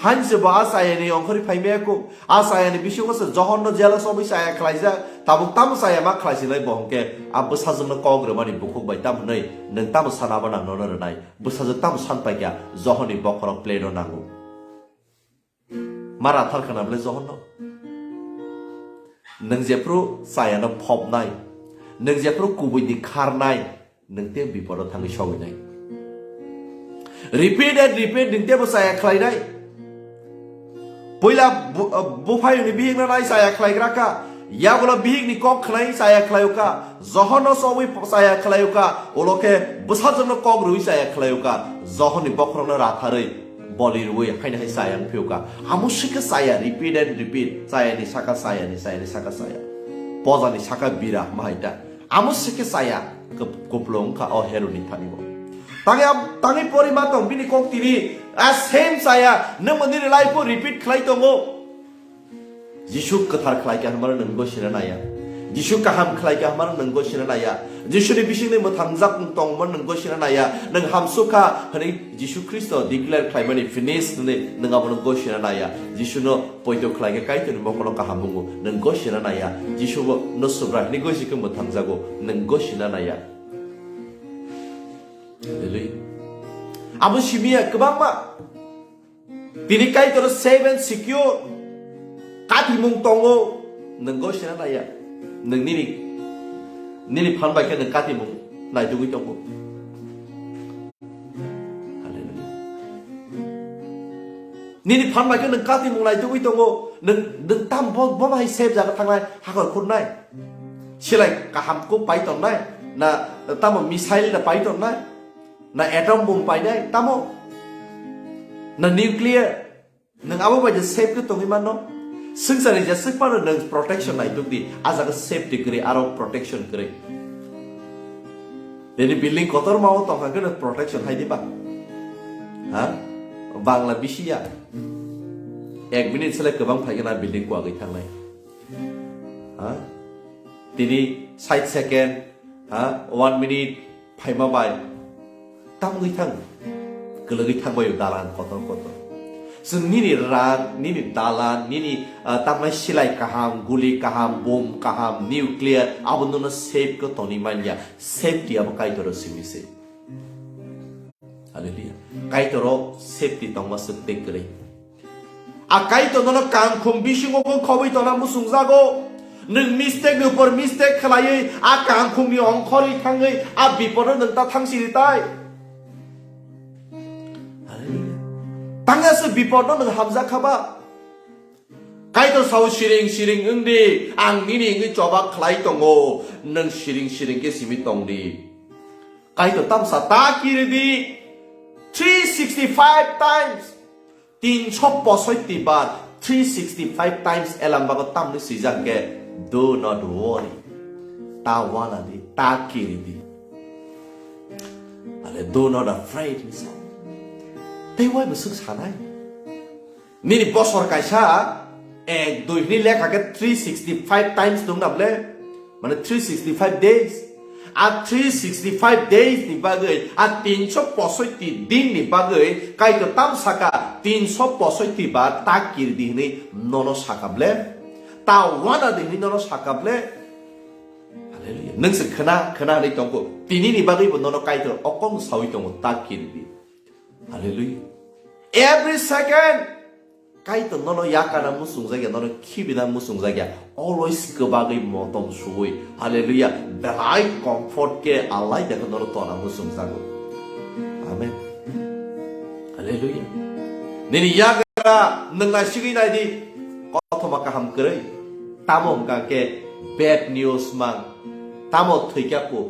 Hainse bo a chayani ongkhorwi phai maya kho. A chayani bisingo se Johonno jela chobwi chaya khlaijak. Tabuk tamo chaya ma khlai sinai bo hwnkhe a bwsajwkno kok rwmani bukhuk bai tam hwnwi nwng tamo sana abo nang nono rwnai. Bwsajwk tamo san paikha Johonni bokhorok plate-o nango. Ma rathar khna bwle Johonno? Nwng jephru chayano phobnai, nwng jephru kubuidi kharnai, nwng tei bipodo thangwi sogwinai. Repeat and repeat nwng teibo chaya khlainai. Puila bu-, buphayungni bihikno nai chaya khlaigra kha, Yagulo bihikni kok khwnai chaya khlaio kha, Johonno chobwi chaya khlaio kha, ulo khe bwsajwkno kok rwui chaya khlaio kha, Johonni bokhorokno ratharwi boli rwui haino hai chaya wng phiyokha. Amo se khe chaya, repeat and repeat, chayani saka chayani, chayani saka chaya. Pojani saka bira hwnma hai ta. Amo se khe chaya, kup-, kupulung wngkha o Heroni thani bo. Tangwi am-, tangwi pori ma tong bini kok tini, a same chaya, nwngbo nini life o repeat khlai tongo. Jisu kwthar khlai kha hwnmano nwng gosina naya. Jisu kaham khlai kha hwnmano nwng gosina naya. Jisuni bisingni mwthangjak tongmano nwng gosina naya. Nwng hamsuk kha hwnwi Jisu Khristo declare khlaimani finish hwnwi nwng abono gosina naya. Jisuno poito khlai kha Kaitorni mokolo kaham wngo, nwng gosina naya. Jisubo no Subrai hwnwi gosi khe mwthangjago, nwng gosina naya. Hallelujah. Abo simiya kwbangma. Tini Kaitor safe and secure. Katimung tongo, nwng gosina naya. Nwng nini, nini phan bai khe nwng katimung naitugwi tongo. Hallelujah. Nini phan bai khe nwng katimung naitugwi tongo. Nwng, nwng tam bo, bo hai safe jaga thangnai, hakor khurnai. Silai kaham kuk pai tongnai. Na tamo missile da pai tongnai. Na atom bomb painai, tamo? Na nuclear? Nwng abo bai je safe khe tongwi mano? Swngcharni jeswk phano nwng protection naituk di, a jaga safety kwrwi, aro protection kwrwi. Nini building kotorma o tongkha khe nwng protection hai di ba? Ha? Bangla bisi ya. Ek minute se le kwbang phai khe na building kwagwi thangnai. Ha? Tini sait second, ha? One minute phaima bai. Tamgwi thang. Kwlwgwi thang bai dalan kotor kotor. Chwng nini ran, nini dalan, nini, ah, tamnai silai kaham, guli kaham, bomb kaham, nuclear, abo nono safe khe toni manya. Safety abo Kaitor o simi se. Hallelujah. Kaitor o safety tongma swk tei kwrwi. A Kaitor nono kangkhung bisingo khobwi tona musungjago. Nwng mistake ni upor mistake khlaiwi a kangkhung ni ongkhorwi thangwi a bipor no nwng ta thangsi ritai. Hallelujah. Tangya se bipor no nwng hamjak kha ba. Kaitor sao siring siring wngdi, ang nini wngwi choba khlai tongo, nwng siring siring khe simi tongdi. Kaitor tamsa ta kiridi three sixty five times, tinso posoiti bar, three sixty five times elam bago tamni swijak khe, "Do not worry." Ta wanadi, ta kiridi. Ale, "Do not afraid," ni sa. Tei wai bwswk sanai? Nini bosor kaisa ek dui hwnwi lekha khe three sixty five times tong na ble? Mane three sixty five days. A three sixty five days ni bagwi, a tinso posoiti din ni bagwi, Kaitor tam saka tinso posoiti bar ta kiridi hwnwi nono saka ble? Ta wana di hwnwi nono saka ble? Hallelujah. Nwng se khna, khna hwnwi tongkho. Tini ni bagwi bo nono Kaitor okong sawi tongo ta kiridi. Hallelujah. Every second, Kaitor nono yakana muchungjak ya, nono khibina muchungjak ya. Always kwbagwi motom suwi. Hallelujah. Belai comfort khe alai da nono tona muchungjago. Amen. Hallelujah. Nini yagra nwng naisigwi naidi. Kothoma kaham kwrwi. Tamo hwnkha khe bad news mang. Tamo thwikya po,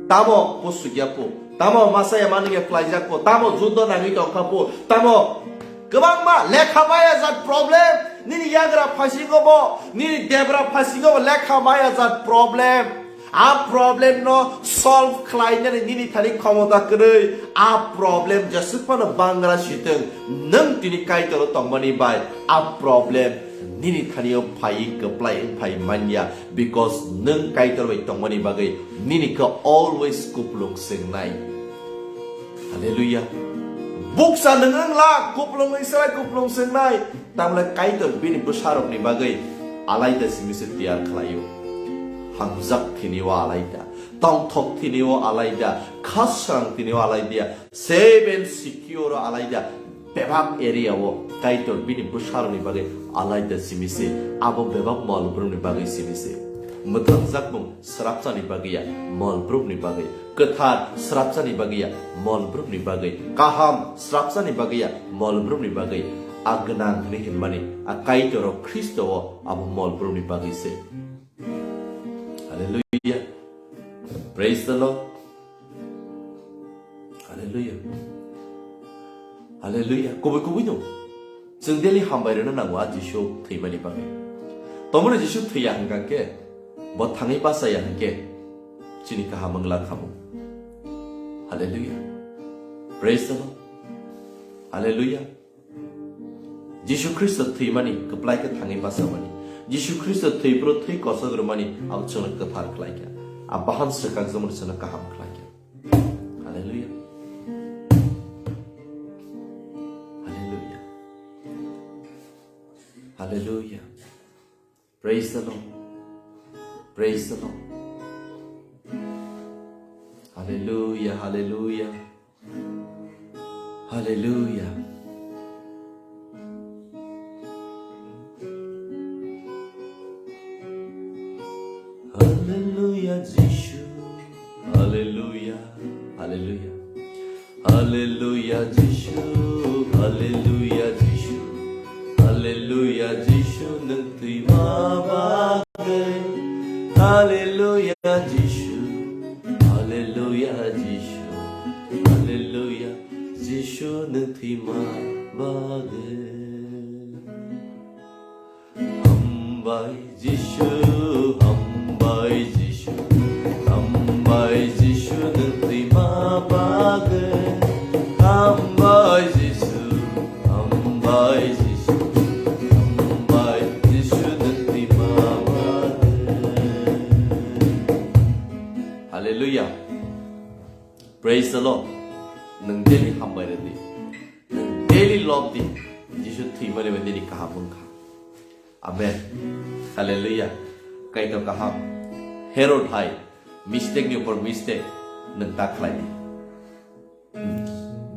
tamo pusukya po, tamo masaya manwkya klaijak po, tamo juddo nangwi tongkha po, tamo kwbangma lekha maya jat problem, nini yagra phasingo bo, nini debra phasingo bo lekha maya jat problem. A problem no solve khlainani nini thani khomota kwrwi. A problem jeswk phano bangra sitwng, nwng tini Kaitor o tongmani bai a problem nini thani o phai kwplai wng phai manya, because nwng Kaitor bai tongmani bagwi nini khe always kupulung swngnai. Hallelujah. Buksa nwng wngla kupulung Israel kupulung swngnai. Tamle Kaitor bini bwsarokni bagwi alaida simi se tiyar khlaio. Hamjak thini o alaida, tongthok thini o alaida, khasrang thini o alaida, safe and secure o alaida, bebak area o Kaitor bini bwsarokni bagwi alaida simi se, abo bebak mol brumni bagwi simi se. Mwthangjakmung srapchani bagwi ya, mol brumni bagwi. Kwthar srapchani bagwi ya, mol brumni bagwi. Kaham srapchani bagwi ya, mol brumni bagwi. A gwnang hwnwi hinmani, a Kaitor o Khristo o abo mol brumni bagwi se. Hallelujah. Praise the Lord. Hallelujah. Hallelujah. Kubui kubui no. Chwng daily hambai rwna nango a Jisu thwimani bagwi. Tomoni Jisu thwiya hwnkha khe, bo thangwi bachaya hwnkhe, chini kaham wngla khamu. Hallelujah. Praise the Lord. Hallelujah. Jisu Khristo thwimani kwplai khe thangwi bachamani. Jisu Khristo thwi phuru thwi kochok rwmani abo chwngno kwthar khlai kha. A bahan swkang jomani chwngno kaham khlai kha. Hallelujah. Hallelujah. Hallelujah. Praise the Lord. Praise the Lord. Hallelujah, hallelujah. Hallelujah. Hallelujah, Jisu. Hallelujah. Hallelujah. Hallelujah, Jisu. Hallelujah, Jisu. Hallelujah, Jisu, nwng thwima bagwi. Hallelujah, Jisu. Hallelujah, Jisu. Hallelujah, Jisu, nwng thwima bagwi. Hambai Jisu, hambai Jisu, hambai Jisu, nwng thwima bagwi. Hambai Jisu, hambai Jisu, hambai Jisu, nwng thwima bagwi. Hallelujah. Praise the Lord. Nwng daily hambai rwdi. Nwng daily love di. Jisu thwimani bai nini kaham wngkha. Amen. Hallelujah. Kaitor kaham. Herod hai mistake ni upor mistake nwng ta khlai di.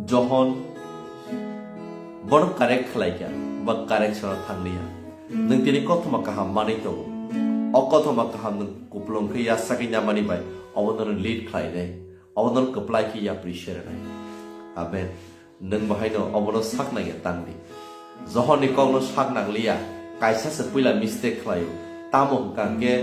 Johon bono correct khlai kha, ba correction o thang liya. Nwng tini kothoma kaham manwi tongo. O kothoma kaham nwng kuplung khe yasagwi namani bai obo nono lead khlai nai. Obo nono kwplai khe yapri se rwnai. Amen. Nwng bo haino obono sak nangya tang di. Johonni kokno sak nang liya, kaisa se puila mistake khlaio. Tamo hwnkha khe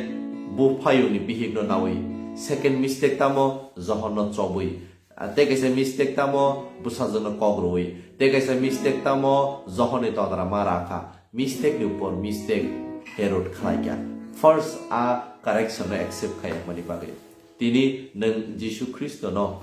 buphayungni bihikno naui. Second mistake tamo Johonno chobwi. Ah, tei kaisa mistake tamo bwsajwkno kok rwui. Tei kaisa mistake tamo Johonni todra ma rakha. Mistake ni upor mistake Herod khlai kha. First a correction no accept khaiyakmani bagwi. Tini nwng Jisu Khristono,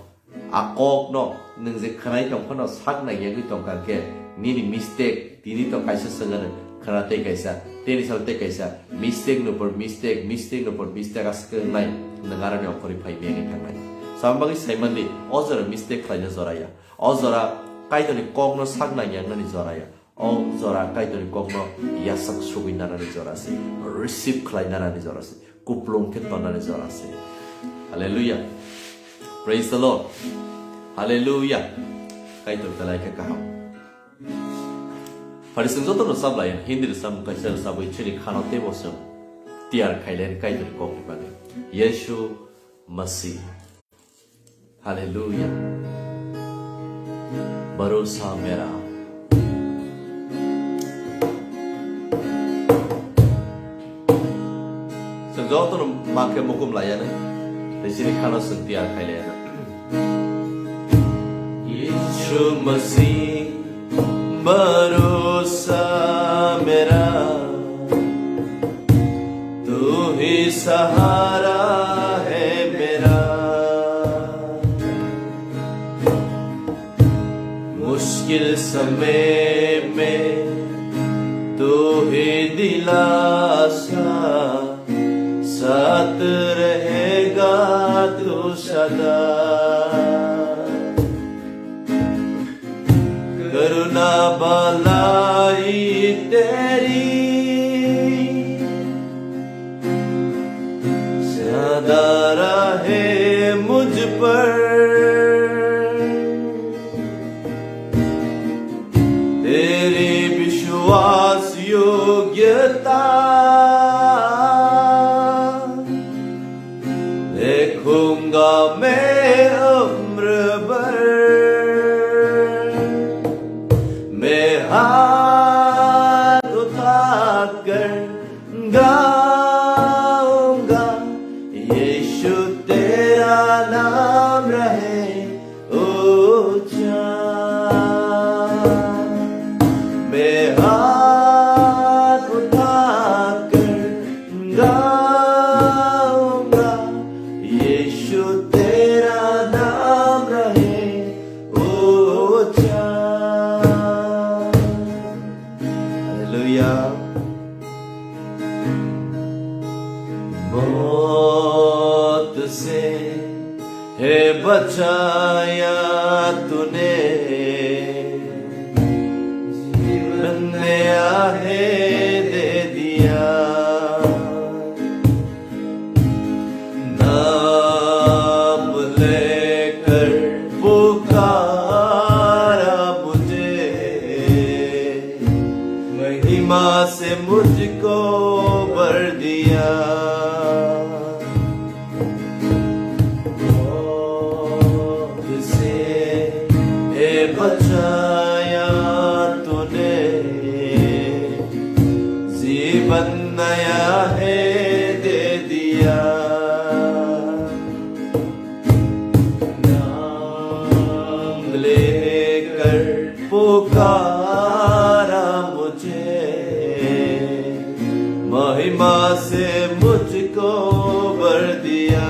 a kokno nwng je khwnai tong phano sak nang yagwi tong kha khe, nini mistake tini to kaisa swngano khwna tei kaisa, tei ni sal tei kaisa, mistake no por mistake, mistake no por mistake aswk wngnai, nwng aroni okhorwi phai miyagwi thangnai. Sabo bagwi sai mandi, o jora mistake khlaina jora ya, o jora Kaitorni kokno sak nang yagnani jora ya. O jora Kaitorni kokno yasak sugwi nanani jora se, receive khlai nanani jora se, kuplung khe tonnani jora se. Hallelujah. Praise the Lord. Hallelujah. Kaitor belai khe kaham. Phari chwng jotono chablai, Hindi rwchapmung kaisa rwchabwi chini khano teibo chwng tiyar khailai Kaitorni kokni bagwi. Yesu Masih. Hallelujah. Bharosa mera. Chwng jotono ma khe mukum laiya nai. Tei chini khano chwng tiyar khai laiya nai. Yishu Masih, bharosa mera. तू ही सहारा है मेरा, मुश्किल समय में तू ही दिलासा, साथ रहेगा तू सदा। करुणा भलाई तेरी ज्यादा रहे मुझ पर, तेरी विश्वास योग्यता देखूंगा मैं उम्र भर। मैं हाथ उठाकर गाऊंगा, मौत से है बचाया तूने, जीवन नया है दे दिया। नाम लेकर पुकारा मुझे, महिमा से मुझको भर दिया। मौत से है बचाया तूने, जीवन नया है दे दिया। नाम लेकर पुकारा मुझे, महिमा से मुझको भर दिया।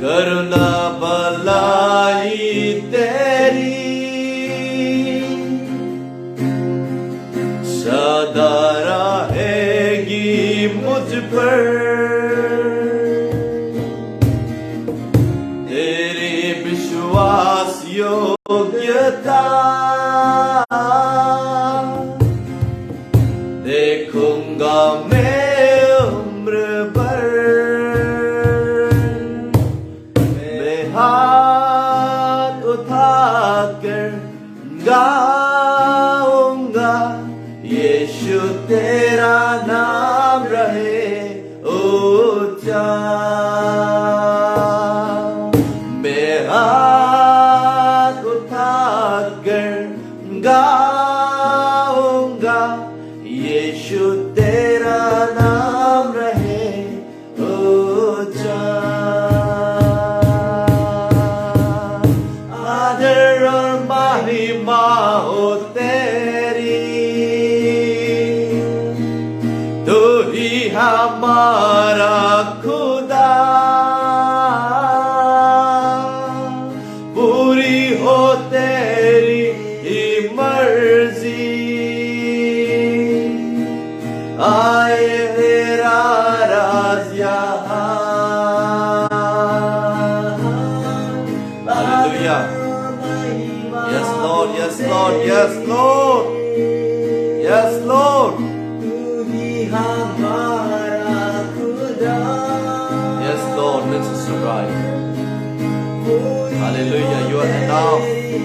करुणा भलाई तेरी सदा रहेगी मुझ पर। तेरी विश्वास योग्यता देखूंगा मैं उम्र भर। मैं हाथ उठाकर गाऊंगा, यीशु तेरा नाम रहे ऊंचा। मैं हाथ उठाकर गाऊंगा, यीशु तेरा नाम रहे ऊंचा। आदर और महिमा हो तेरी, तू ही हमारा खुदा। पूरी हो तेरी ही मर्जी, आए तेरा राज यहाँ। Hallelujah. Yes, Lord, yes, Lord, yes, Lord. Yes, Lord. तू ही हमारा खुदा। Yes, Lord, let's just rise. Hallelujah, you are enough in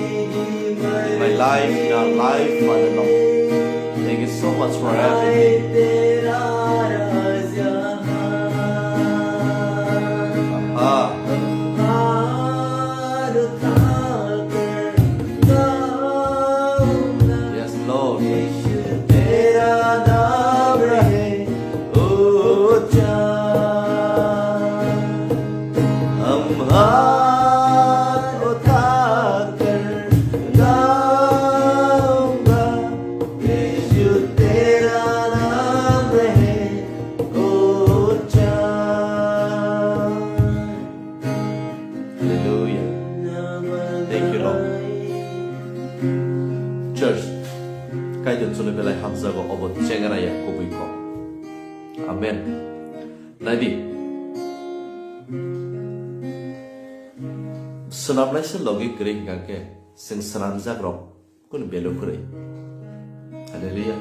my life, in our life, Father Lord. Thank you so much for everything. Ah. Yes, Lord. तेरा नाम रहे ऊंचा। हम हाथ उठाकर गाऊंगा, यीशु तेरा नाम रहे ऊंचा। Hallelujah. Thank you, Lord. Church, Kaitor chwngno belai hamjago obo chengara ya kubui kok. Amen. Naidi. Swnamnaisa logi kwrwi hwnkha khe, chwng swnamjak rok kunu belo kwrwi. Hallelujah.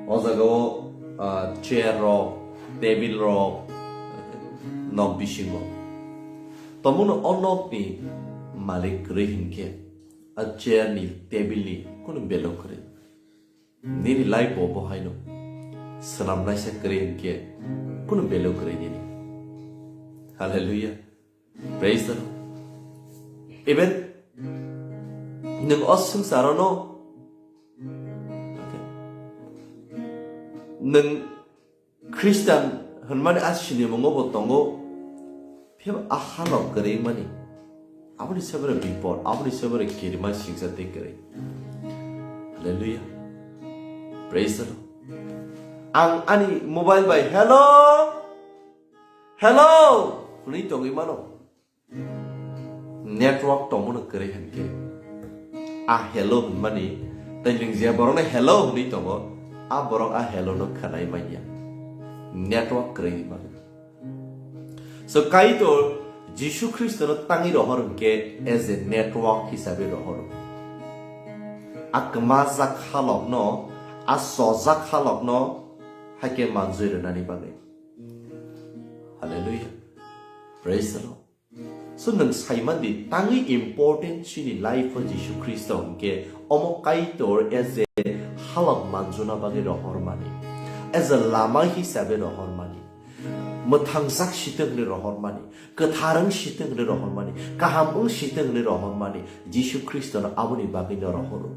O jaga o, ah, chair rok, table rok, nok bisingo. Tongmano o nokni malik kwrwi hinkhe, a chair ni, table ni kunu belo kwrwi. Nini life bo bo haino. Swnamnaisa kwrwi hinkhe kunu belo kwrwi nini. Hallelujah. Praise the Lord. Even nwng o swngcharo no, okay, nwng Christian hwnmani a sinimungo bo tongo, phiya a hano kwrwi mani. Aboni sebere bipor, aboni sebere kirima singsa tei kwrwi. Hallelujah. Praise the Lord. Ang ani mobile bai, "Hello, hello," hwnwi tongwi mano. Network tongmano kwrwi hinkhe. A hello hwnmani, tei nwng je borokno hello hwnwi tongo, a borok a hello no khwnai manya. Network kwrwi ni bagwi. So, Kaitor Jisu Khristono tangwi rohor hwnkhe as a network hisabe rohoro. A kwmajak halokno, a sojak halokno haikhe manjui rwnani bagwi. Hallelujah. Praise the Lord. So, nwng saimandi tangwi important chini life o Jisu Khristo hwnkhe omo Kaitor as a halok manjuna bagwi rohormani, as a lama hisabe rohormani, mwthangjak sitwng hwnwi rohormani, kwthar wng sitwng hwnwi rohormani, kaham wng sitwng hwnwi rohormani, Jisu Khristono aboni bagwino rohoro.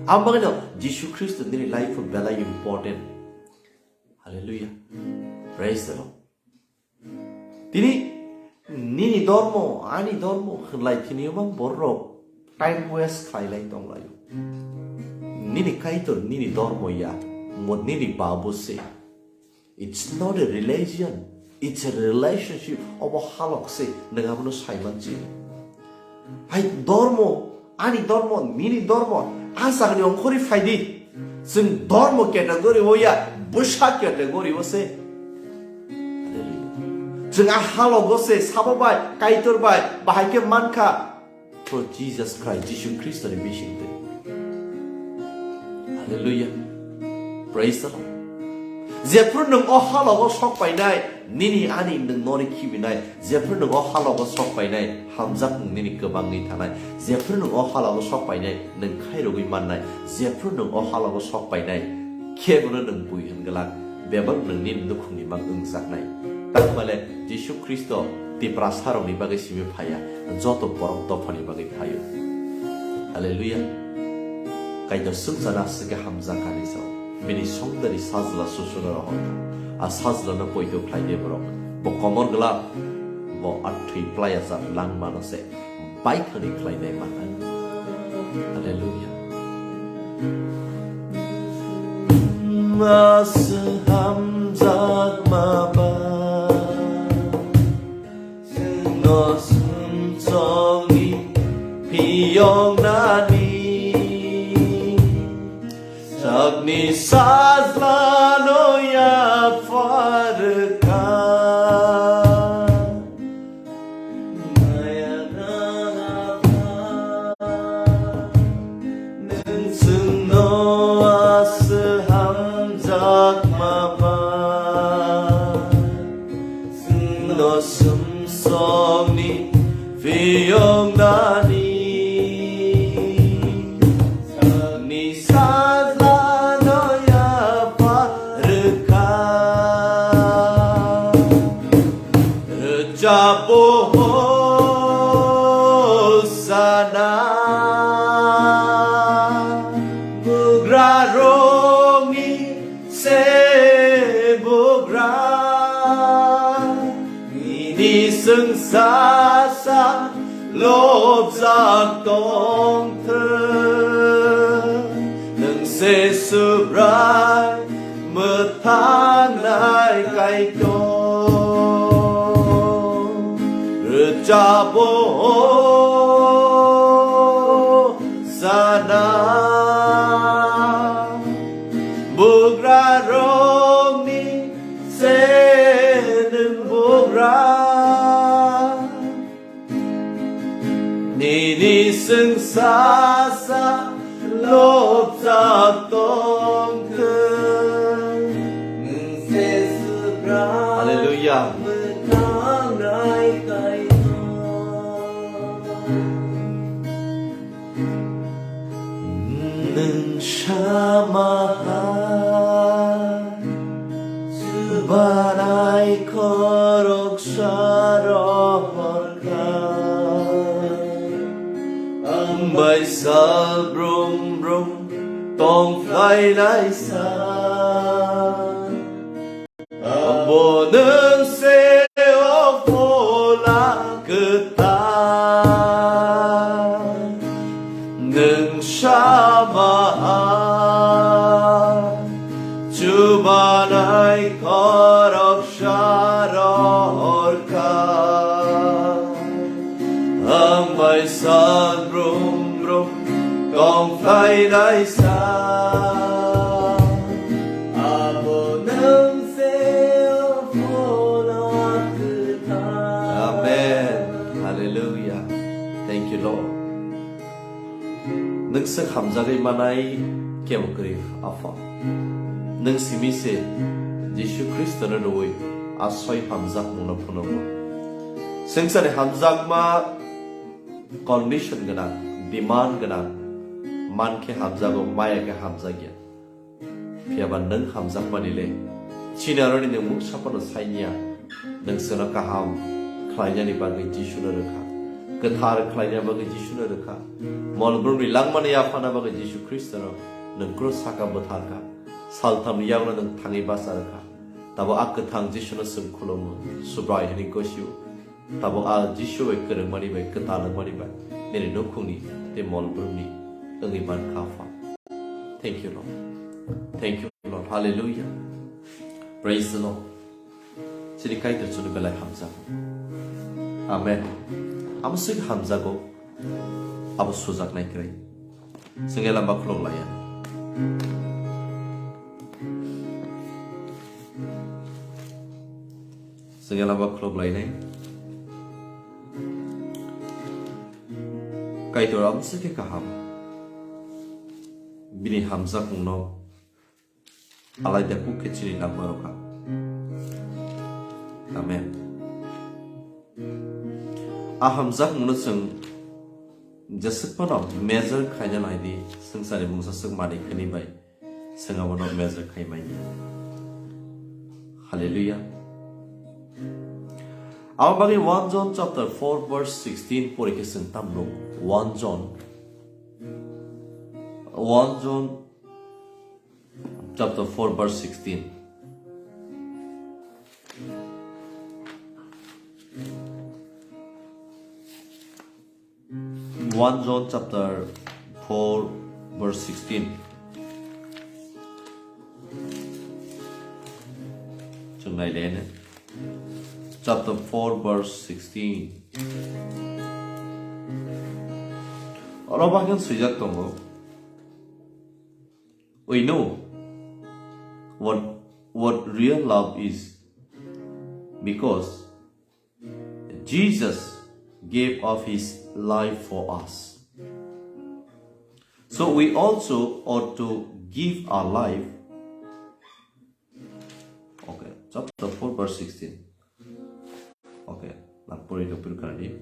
Aboni bagwino Jisu Khristo nini life o belai important. Hallelujah. Praise the Lord. Tini nini dormo, ani dormo hwnlai tini obang borok time waste khlailai tonglaio. Nini Kaitor nini dormo ya, mo nini babu se. It's not a religion, it's a relationship. Obo halok se, nwng abono saiman chini. Hai dormo, ani dormo, nini dormo, a jagani ongkhorwi phaidi. Chwng dormo category o ya, bwsa category o se. Chwng a halogo se, sabo bai, Kaitor bai, bahai khe mankha. Through Jesus Christ, Jisu Khristoni bisingtwi. Hallelujah. Praise the Lord. Jephru nwng o halogo sok painai, nini ani nwng nori khibinai, jephru nwng o halogo sok painai, hamjakmung nini kwbangwi thanai, jephru nwng o halogo sok painai, nwng khairogwi mannai, jephru nwng o halogo sok painai, khebono nwng bui hwn glak, bebak nwng nini nukhungni mang wngjaknai. Tamni bagwi Jisu Khristo Tiprasarokni bagwi simi phaiya, joto borok dophani bagwi phaio. Hallelujah. Kaitor swngcharno aswk khe hamjakha hinwi sao. Bini songdari sajla susuno rohorkha. A sajlano poito khlaide borok. Bo komor glak, bo a thwi playajak langmano se baithani khlainai mannai. Hallelujah. Aswk hamjakma ba chwngno sumsokni phiyoknani sakni sajlano yapharkha. Maya nang Nwng chwngno aswk hamjakma ba, chwngno sumsokni phiyoknani, sakni sajlano yapharkha. Rwchapbo Hosana, bugrarokni se bugra. Nini chwngsasa lobjak tongthwng, nwng se Subrai mwthangnai Kaitor. Rwchapbo Hosana, bugrarokni se nwng bugra. Nini chwngsasa lobjak tongthwng. Nwng se Subrai Hallelujah. Mwthangnai Kaitor. Nwng sama ha chubanai khoroksa rohor Ang bai sal brum brum tong phlainai sa. Ang bo nwng se o phola kwtal. Nwng sama ha chubanai khorok Saro orkha, ang bai san brum brum tong phlainai sa. Nwng swk hamjagwi manai kebo kwrwi, Apha. Nwng simi se Jisu Khristono rwui a soi hamjakmungno phunukgo. Swngcharni hamjakma condition gwnang, demand gwnang, man khe hamjago, maya khe hamjakya. Phiyaba nwng hamjakmani le, chini aroni nwng mungsa phano sainiya. Nwng chwngno kaham khlainani bagwi Jisuno rwkha, kwthar khlaina bagwi Jisuno rwkha, mol brumni langmani yaphana bagwi Jisu Khristono nwng krus saka bwtharkha, salthamni yagulo nwng thangwi bacha rwkha. Tabo a kwthang Jisuno chwng khulumo, Subrai hwnwi gosio. Tabuk a Jisu bai kwrwngmani bai, kwtal wngmani bai, nini nukhungni tei mol brumni wngwi mankha, Apha. Thank you, Lord. Thank you, Lord. Hallelujah. Praise the Lord. Chini Kaitor chwngno belai hamjago. Amen. Amo swk hamjago. Abo sujaknai kwrwi. Chwng e lama khulok laiya. Chwng e lama khulok lainai. Kaitor amswk khe kaham. Bini hamjakmungno alaida kuk khe chini langma rwkha. Amen. A hamjakmungno chwng jeswk phano measure khaina naidi, swngcharni mungsa swk manwi khani bai. Chwng abono measure khai manya. Hallelujah. Abo bagwi one John chapter four verse sixteen pori khe chwng tamno. One John, one John chapter four verse sixteen. One John chapter four verse sixteen. Chwng nai le ne. Chapter four verse sixteen. Oro bagwi swijak tongo. We know what, what real love is because Jesus gave up his life for us. So we also ought to give our life. Okay, chapter four, verse sixteen. Okay, now put it up in Kannada.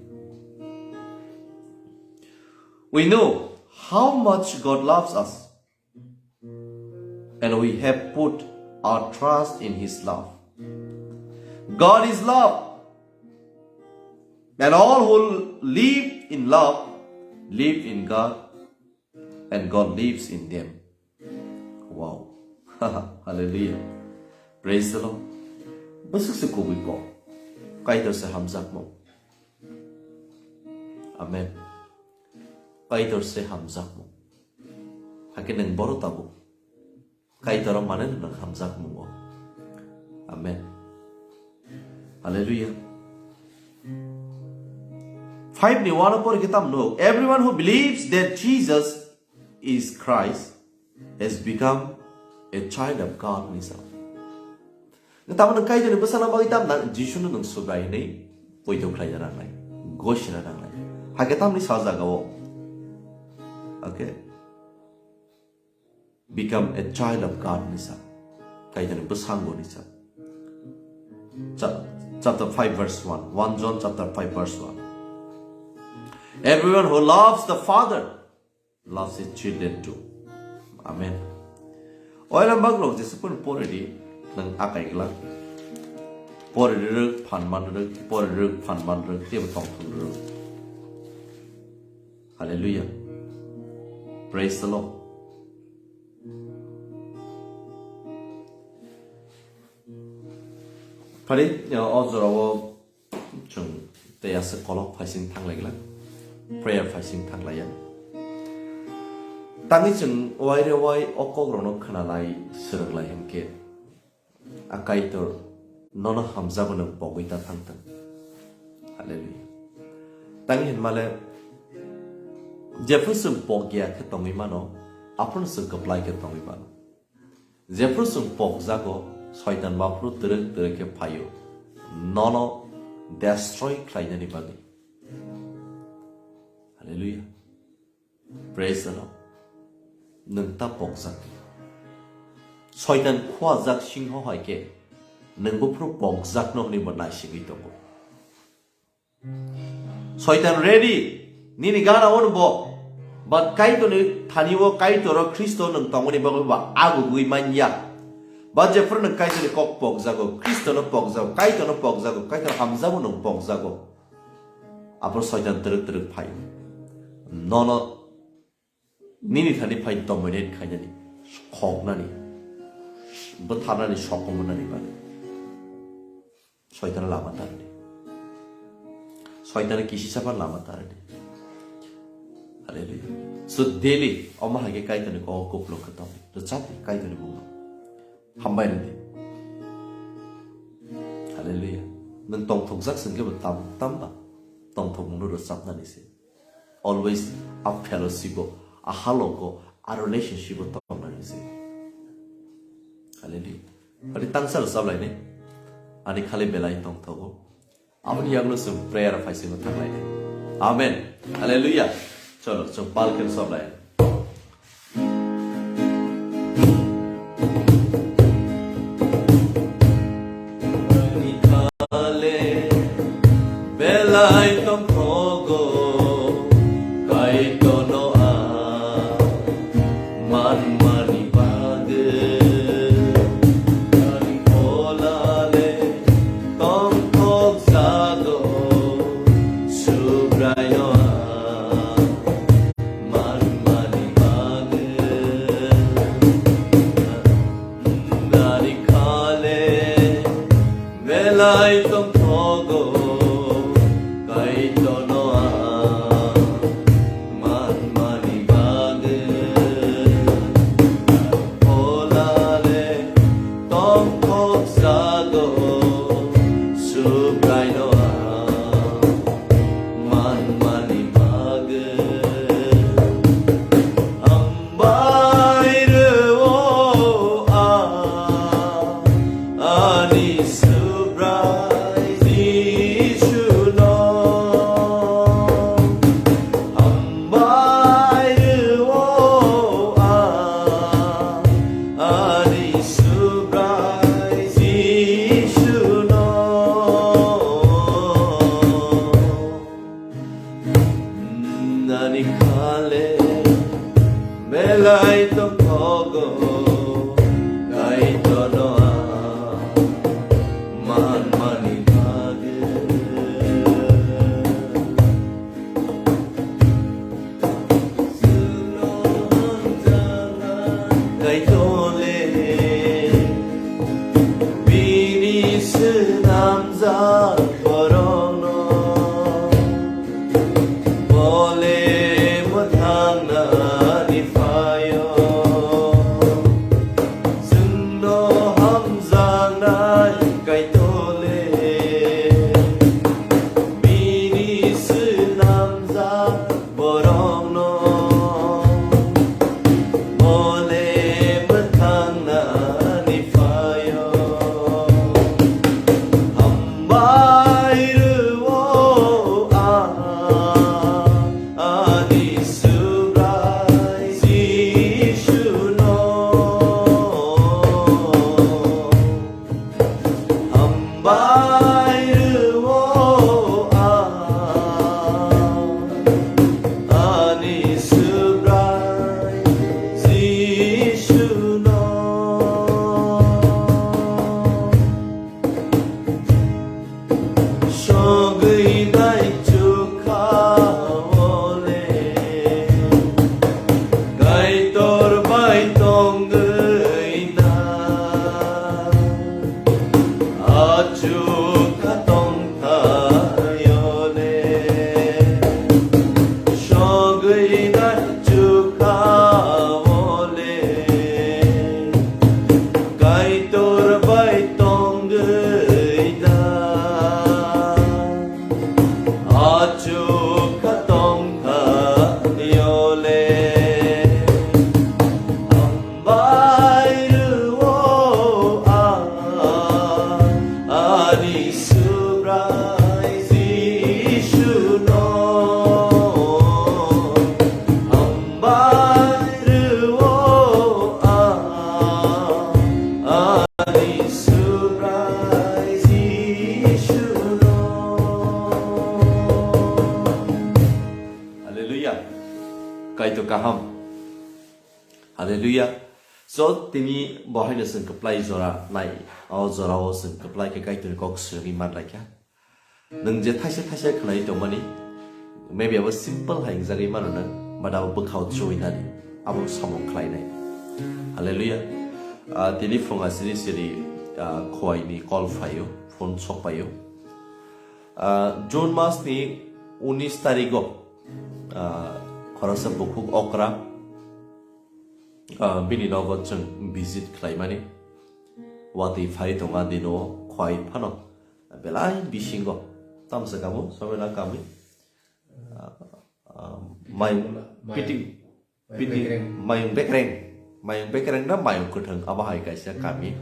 We know how much God loves us. And we have put our trust in his love. God is love. And all who live in love live in God, and God lives in them. Wow. Hallelujah. Praise the Lord. Bwswk se kubui kok. Kaitor se hamjakmung. Amen. Kaitor se hamjakmung. Hakhe nwng boro tabuk. Kaitor mane nwng hamjakmungo. Amen. Hallelujah. Five ni one por kitab no. Everyone who believes that Jesus is Christ has become a child of God hwnwi sa. Tamo nwng Kaitorni bwsano bagwi tamo na Jisuno nwng Subrai hwnwi poito khlaina nangnai, gosina nangnai. Hakhe tamni sa jagao. Okay. Become a child of God hwnwi sa. Kaitorni bwsango hwnwi sa. Cha-, chapter five verse one. One John chapter five verse one. Everyone who loves the Father loves his children too. Amen. Oilam baglok jesupun poredi nang akai glak. Poredi rwk phan man rwk, poredi rwk phan man rwk, tebo tong thung rwk. Hallelujah. Praise the Lord. Phari, o jorao Chwng tei aswk kolok phaising thanglai glak, prayer phaising thanglaiya. Tangwi chwng waire wai o kokrokno khwnalai swrwnglai hinkhe, a Kaitor nono hamjago nwng pogwi ta thangthwng. Hallelujah. Tangwi hinmale, jephru chwng pogya khe tongwi mano, aphuru chwng kwplai khe tongwi mano. Jephru chwng pokjago, Soitan baphuru twrwk twrwk khe phaio, nono destroy khlainani bagwi. Hallelujah. Praise the Lord. nwng ta pokjak. Soitan khuajak singho hai khe nwng buphuru pokjakno hwnwi bo naisingwi tongo. Soitan ready, nini gana ono bo. But Kaitorni thani-o Kaitor o Khristo nwng tongmani bagwi bo agugwi manya. But jephuru nwng Kaitorni kok pokjago, Khristono pokjago, Kaitorno pokjago, Kaitor hamjakgo nwng pokjago. Aphuru Soitan twrwk twrwk phai. Nono nini thani phai dominate khainani, khoknani, bwtharnani, sokomornani bagwi. Soitano lama tardi. Soitano kisisa phan lama tardi. Hallelujah. So daily omo hai khe Kaitorni kok kupulung khe tong. Rwchapdi Kaitorni mungno. Hambai rwdi. Hallelujah. Nwng tongthokjak sing khe bo tam, tamba tongthokmungno rwchapnani se. Always a fellowship o, a halogo, a relationship o tongnani se. Hallelujah. Ani tangsa rwchap lainai. Ani khali belai tongthogo. Aboni yagulo chwng prayer phai simo thanglainai. Amen. Hallelujah. Cholo, chwng pal khe rwchap lai. Ani khale belai tongthogo, Kaitorno a manmani bagwi. Ani kholale tongthok jago, Subraino a manmani bagwi. Nani khale belai tongthogo, Kaitorno a manmani bagwi. Kholale tongthok jago, Subraino a manmani bagwi. Hambai rw-o ang ani Subrai Jisuno. Hambai rw-o ang ani Subrai Jisuno. Nani khale belai tongthogo, Kaitorno a manmani bagwi. Kaitole bini swnamjak borokno bole mwthangnani phaio. Chwngno hamjaknai Kaitole bini swnamjak borokno bole mwthangnani phaio. Hambai Hallelujah. So, tini bo haino chwng kwplai jora nai, o jorao chwng kwplai khe Kaitorni kok swrwngwi man lai kha. Nwng je thaisa thaisa khwnai tongmani, maybe abo simple hai wngjagwi mano nwng, but abo bwkhao chuwi nani, abo samung khlainai. Hallelujah. Ah, tini phunga siri siri, ah, khowaini call phaio, phone sok paio. Ah, June mas ni unis tarigo, ah, khoroksa bukhuk okra, ah, bini nogo chwng visit khlaimani. Watwi phai tonga dino khwai phano belai bisingo. Tamsa kamo, sobe na kami. Ah, ah, mai Mai- piti, mayung piti, bekreng. Mayung bekreng. Mayung bekreng na mayung kwthwng abo hai kaisa kami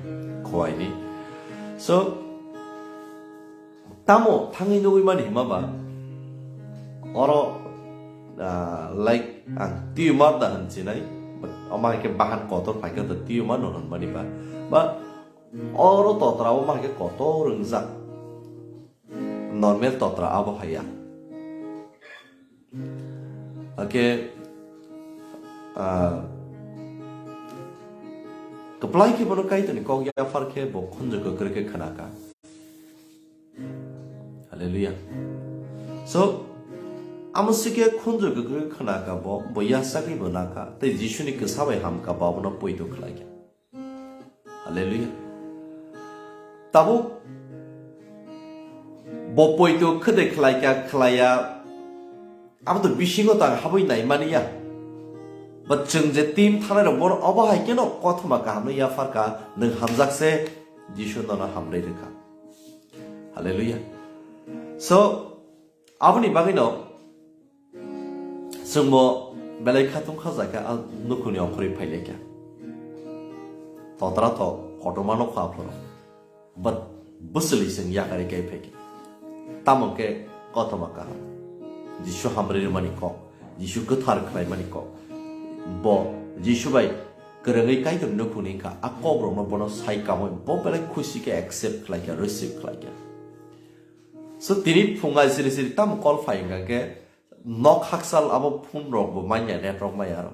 khwai ni. So, tamo thangwi nugwi mani hima ba? Oro, ah, like, ang tumor da hwn sinai, but omo hai khe bahan kotor phai khe to tumor no hwn mani ba? Ba oro totra omo hai khe kotor wngjak. Normal totra abo hai ya. Ake, ah, kwplai khe bono Kaitorni kok yaphar khe bo khunju kwkrwi khe khna kha. Hallelujah. So, amo sikhe khunju kwkrwi khna kha bo, bo yachagwi bo na kha, tei Jisuni kwsa bai ham kha bo abono poito khlai kha. Hallelujah. Tabuk bo poito khede khlai kha, khlai ya, abo to bisingo tang habwi nai mani ya. But chwng je team thanai rok bono obo hai keno kothoma kaham no yaphar kha, nwng hamjak se, Jisu nono hamrwi rwkha. Hallelujah. So, aboni bagwi no chwngbo belai khatung kha jai kha, a nukhungni ongkhorwi phai lai kha. Totra to kotorma no kha aphuru. But bwswlwi chwng yakarwi kai phai kha. Tamo khe kothoma kaham. Jisu hamrwi rwmani kok, Jisu kwthar khlaimani kok. Bo Jisu bai kwrwngwi Kaitor nukhungni wngkha, a kok rokno bono sai kamwi bo belai khusi khe accept khlai kha, receive khlai kha. So tini phunga siri siri tamo call phai wngkha khe nok hakchal abo phone rok bo manya, net rok manya aro.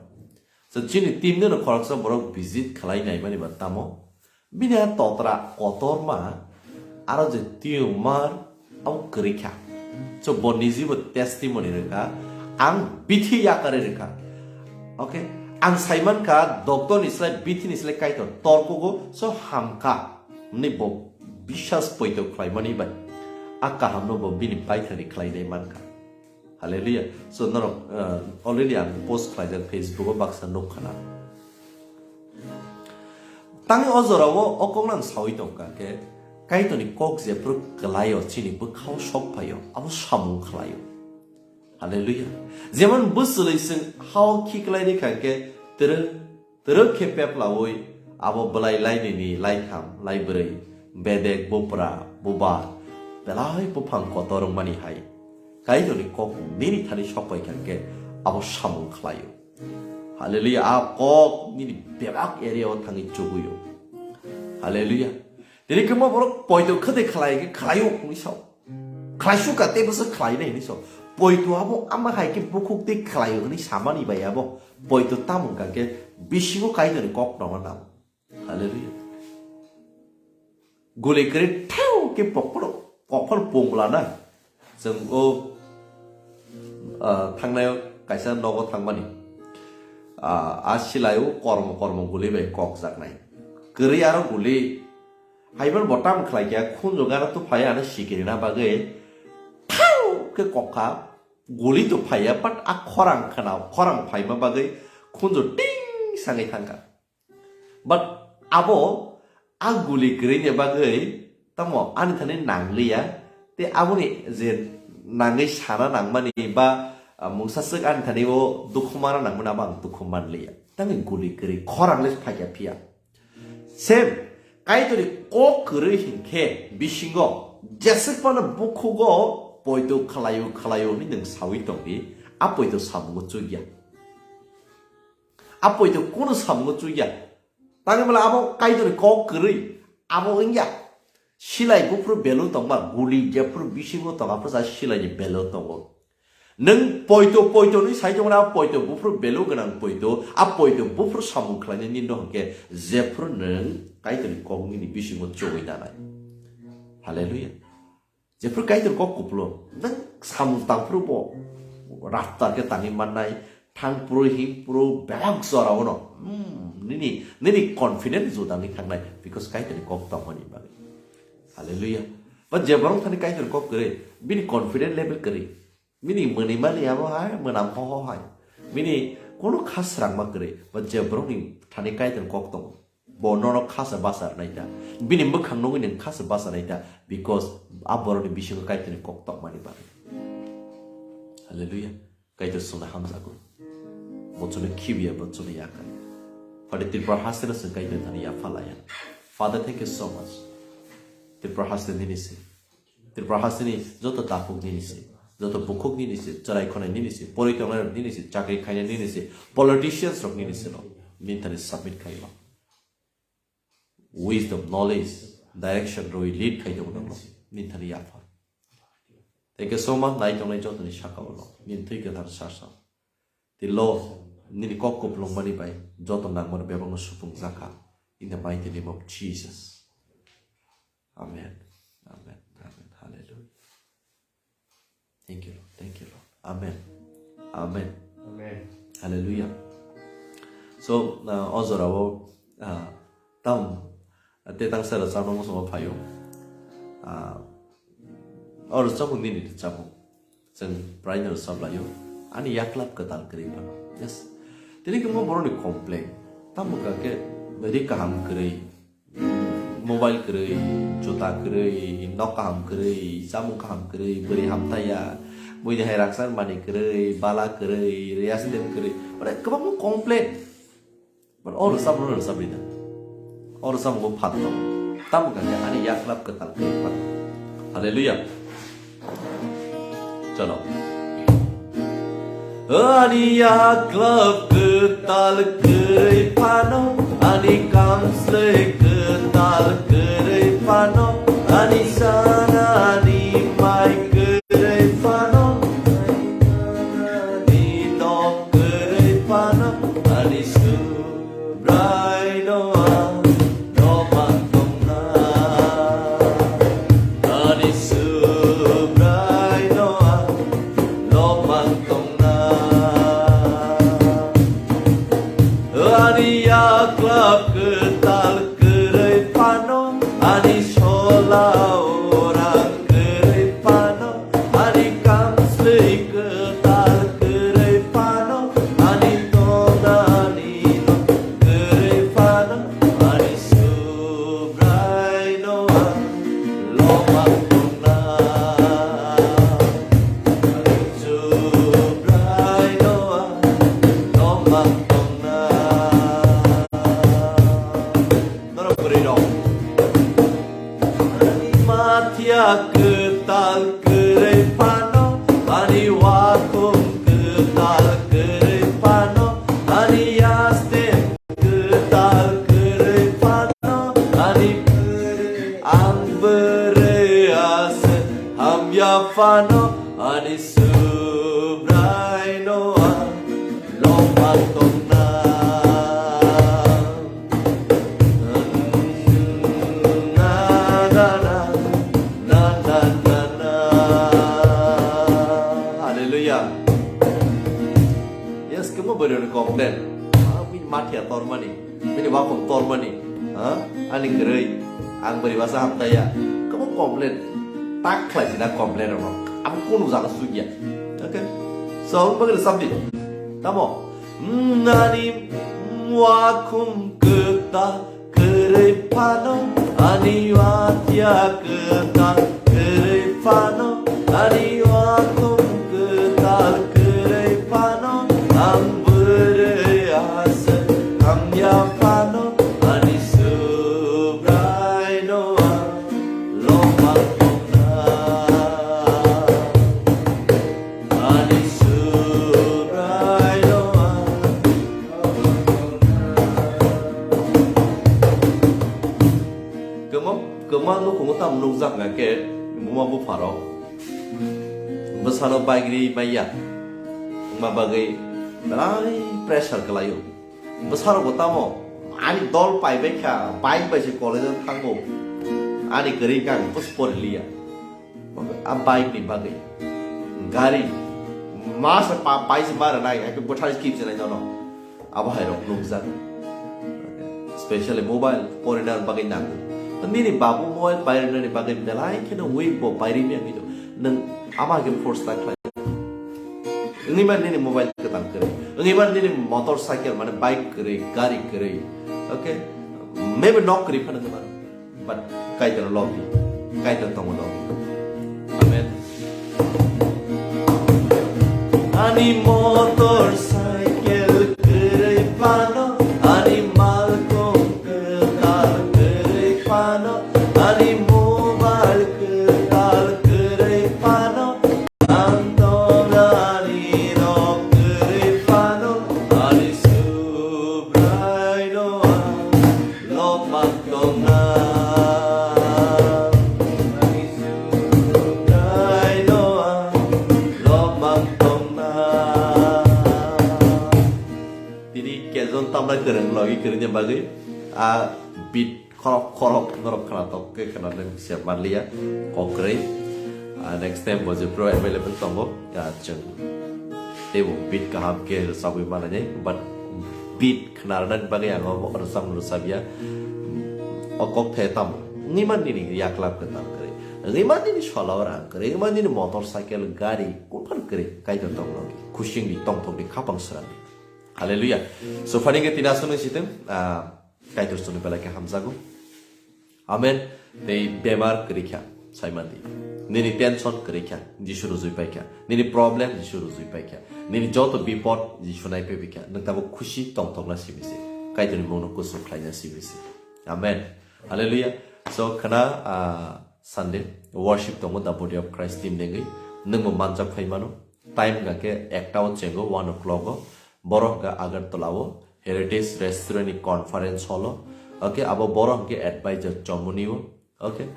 So chini team no khoroksa borok visit khlai nai mani ba tamo. Bini a totra kotorma aro je tumor abo kwrwi kha. So bo niji bo testimony rwkha, ang bithi yakarwi rwkha. Okay, ang saiman kha doctor ni slai bithi ni slai Kaitor torkugo, so hamkha. Ni bo biswas poito khlaimani bai a kahamno bo bini paithani khlainai mankha. Hallelujah. So norok, uh, already ang post khlaijak Facebook o baksa nukkhana. Tangni o jorao o kokno ang sawi tongkha khe Kaitorni kok jephru kwlaio chini bwkhao sok phaio abo samung khlaio. Hallelujah. Jemon bwswlwi chwng hao khiklai rikha khe twrwk Twrwk khe peplaui abo bwlai lainini laitham, laibrwi, bedek, bupra, bubar, belai buphang kotor wngmani hai. Kaitorni kok nini thani sokpai kha khe abo samung khlaio. Hallelujah, a kok nini bebak area o thangwi chuguio. Hallelujah. Tini khe mo borok poito khwtwi khlai khe khlaio hwnwi sao. Khlaisuk ka tei bwswk khlainai hinwi so. Poito abo ama hai khe bukhuk tei khlaio hinwi samani bai abo. Poito tamo wngkha khe bisingo Kaitorni kok nangma nang. Hallelujah. Guli kwrwi theu khe pokol, pokol pungla na. Chwng o, ah, thangnai kaisa nogo thangmani. Ah, a silai o kormo kormo guli bai kok jaknai. Kwrwi aro guli Haiban bo tam khlai kha, khunju gana tu phai ano sikirina bagwi thau khe kokha, guli tu phaiya, but a khorang khna, khorang phaima bagwi khunju ting sangwi thangkha. But abo a guli kwrwini bagwi tamo ani thani nangliya, tei aboni je nangwi sana nangmani ba, ah, mungsa swk ani thani o dukhu mana nangmani abo ang dukhu manliya. Tangwi guli kwrwi khorang le phaikha phiya. Same, Kaitorni kok kwrwi hinkhe bisingo jeswk phano bukhugo poito khlaio khlaio hwnwi nwng sawi tongdi, a poito samungo chukya. A poito kunu samungo chukya. Tangwi bwla abo Kaitorni kok kwrwi abo wngya. Silai buphuru belu tongma, guli jephuru bisingo tong, aphuru sa silaini belu tongo. Nwng poito poito ni sai tongmani, a poito buphuru belu gwnang poito, a poito buphuru samung khlainai nini no hwnkhe jephuru nwng Kaitorni kok nini bisingo chogwi nanai. Hallelujah. Jephuru Kaitor kok kupulung, nwng samung tangphuru bo raftar khe tangwi mannai, thangphuru, himphuru, belak jora ono, hmm, nini, nini confident judangwi thangnai, because Kaitorni kok tongmani bagwi. Hallelujah. But je borok thani Kaitor kok kwrwi, bini confident level kwrwi, bini mwnwi mani abo hai, mwnam ho ho hai, bini kono kha srangma kwrwi, but je borokni thani Kaitor kok tongo, bo nono khasa basa rwnai ta. Bini mwkhang nugwi nwng khasa basa nai ta, because a borokni bisingo Kaitorni kok tongmani bagwi. Hallelujah. Kaitor chwngno hamjago. Bo chwngno khibiya, bo chwngno yakari. Phade Tripura hasteno chwng Kaitor thani yapha laya. Father, thank you so much. Tripura haste nini se. Tripura hasteni joto takhuk nini se. Joto bukhuk nini se. Chwrai khonai nini se. Poroi tongnai rok nini se. Chakri khainai nini se. Politicians rok nini se no. Nini thani submit khaima. Wisdom, knowledge, direction rwi lead khai tongo nokno. Nini thani yapha. Thank you so much, nai tongnai jotoni saka ulo. Nini thwi kwthar sasa. Tei lo, nini kok kuplung mani bai, joto nangmani bebakno supung jakha. In the mighty name of Jesus. Amen. Amen. Amen. Hallelujah. Thank you, Lord. Thank you, Lord. Amen. Amen. Amen. Hallelujah. So, uh, o jorao, uh, tam, te tangsa rwchapmung muchungo phaio. Uh, o rwchapmung nini rwchapmung. Chwng praino rwchap laio. Ani yaklap kwtal kwrwi phano. Yes. Tini khe mo borokni complain. Tamo kha khe ri kaham kwrwi. Mobile kwrwi, juta kwrwi, nok kaham kwrwi, chamung kaham kwrwi, bwrwi hamtaiya, buini hai rangchak manwi kwrwi, bala kwrwi, real estate kwrwi, mane kwbangma complain. But o rwchapmung rwchapwi da. O rwchapmungo phan tong. Tamo kha khe ani yaklap kwtal kwrwi phan. Hallelujah. Chalo. Ani yaklap kwtal kwrwi phano, ani kamslwi kwtal kwrwi phano, ani sanani mai kwrwi phano, ani nok kwrwi phano, ani Subraino ang lobang tongna. Ani Subraino ang lobang tongna. Ani yaklap kwtal kwrwi phano, ani sola orang kwrwi phano, ani kamslwi kwtal kwrwi phano, ani tonani nok kwrwi phano, ani Subraino ang lobang tongna. Ani Subraino ang lobang tongna. Norok kwrwi rok. Ani mathia kwtal kwrwi phano, ani wakhung kwtal kwrwi phano, ani yastem kwtal kwrwi phano, ani ang bwrwi aswk hamya phano, ani Subraino ang lobang tongna. Na, na, na, na. Hallelujah. Yes, kemo bwrwi ni complain. Ah, bini mathia tormani, bini wakhung tormani. Ha? Ani kwrwi, ang bwrwi basa hamtaiya. Kemo complain. Tak khlai sina complain rokno. Abo kunu jaga sugya. Okay. So, ang bagwi rwchapdi. Tamo? Nani wakhung kwtal kwrwi phano, ani wathia kwtal kwrwi phano, ani wakhung kwtal kwrwi phano, ang bwrwi aswk hamya phano, ani Subraino ang lobang tongna. Ani Subraino ang. Kwma, kwma nukhungo tamo nukjak na khe buma bupharok. Bwsano bike ri maya. Wngma bagwi belai pressure kwlaio. Bwsarokbo tamo ani dol paibai kha, bike bai se college-o thango. Ani kwrwi khe ang bus poriliya. A bike ni bagwi. Gari. Masa pa-, paisa ma rwnai, haikhe bwthai kip se nai nono. Abo hai rok nukjak. Specially mobile porina bagwi nango. Nini babu mobile pairina ni bagwi belai kheno weak bo pairi maya ngi do. Nang ama ke force ta khlai. Ngi man nini mobile kwtang kwrwi. Ngi man nini motor cycle mane bike kwrwi, gari kwrwi. Okay? Maybe nok kwrwi phano ngi man. But Kaitor logi, Kaitor tongo logi. Amen. Ani motor cycle kwrwi phano, ani malkong kwtal kwrwi phano, ani mobile kwtal kwrwi phano, ang tong ani rok kwrwi phano, ani Subraino ang lobang tongna. Ani Subraino ang lobang tongna. Tini kejon tamra kwrwng logi kwrwngni bagwi a beat khorok khorok norok khwnatok khe khwnanai se manliya kok kwrwi. Ah, next time bo je pro available tongo, ah, chwng teibo beat kaham khe rwchabwi manai, but beat khwnarwna bagwi ang omo rwchapno rwchabya. O kok the tamo wngwi man nini yaklap kwtal kwrwi, wngwi man nini sola o rang kwrwi, wngwi man nini motor cycle, gari, kufan kwrwi, Kaitor tongno khusingni tongthokni khapang srangni. Hallelujah. So, phani khe tini aswk nung siteng, ah, Kaitor chwngno belai khe hamjago. Amen. Tei bemar kwrwi kha, saimandi. Nini tension kwrwi kha, Jisu rujui pai kha. Nini problem, Jisu rujui pai kha. Nini joto bipod, Jisu nai pai kha. Nwng tabuk khusi tongthokna simi se. Kaitorni mungno kusu khlaina simi se. Amen. Hallelujah. So, khana, ah, Sunday worship tongo, the Body of Christ team nengwi. Nwngbo manjak phai mano. Time hwnkha khe ekta o chengo, one o'clock o. Borok hwnkha Agartala o Heritage Restaurant ni conference hall o. Okay, abo borok hwnkhe advisor Chomoni o. Okay.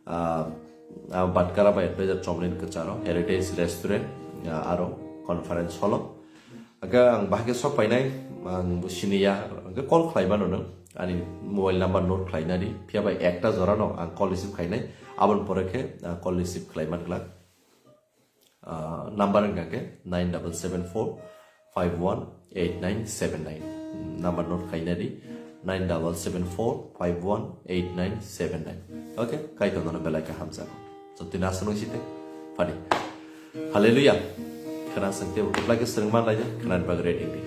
Ah, ah, Batkara bai advisor Chomoni ni kwcharo Heritage Restaurant, ah, aro conference hall o. Hwnkhe ang bahai khe sok painai, ang bo siniya, hwnkhe call khlai mano nwng. Ani mobile number note khlai nadi. Phiya bai ekta jora no ang call receive khainai. Aboni pore khe, ah, call receive khlai man glak. Ah, number hwnkha khe nine double seven four five one eight nine seven nine. Number note khaina di, nine double seven four five one eight nine seven nine. Okay, Kaitor nono belai khe hamjago. So, tini aswk nung site phani. Hallelujah. Khana sangte bo khlai khe swrwng man laija, khana bag ready di.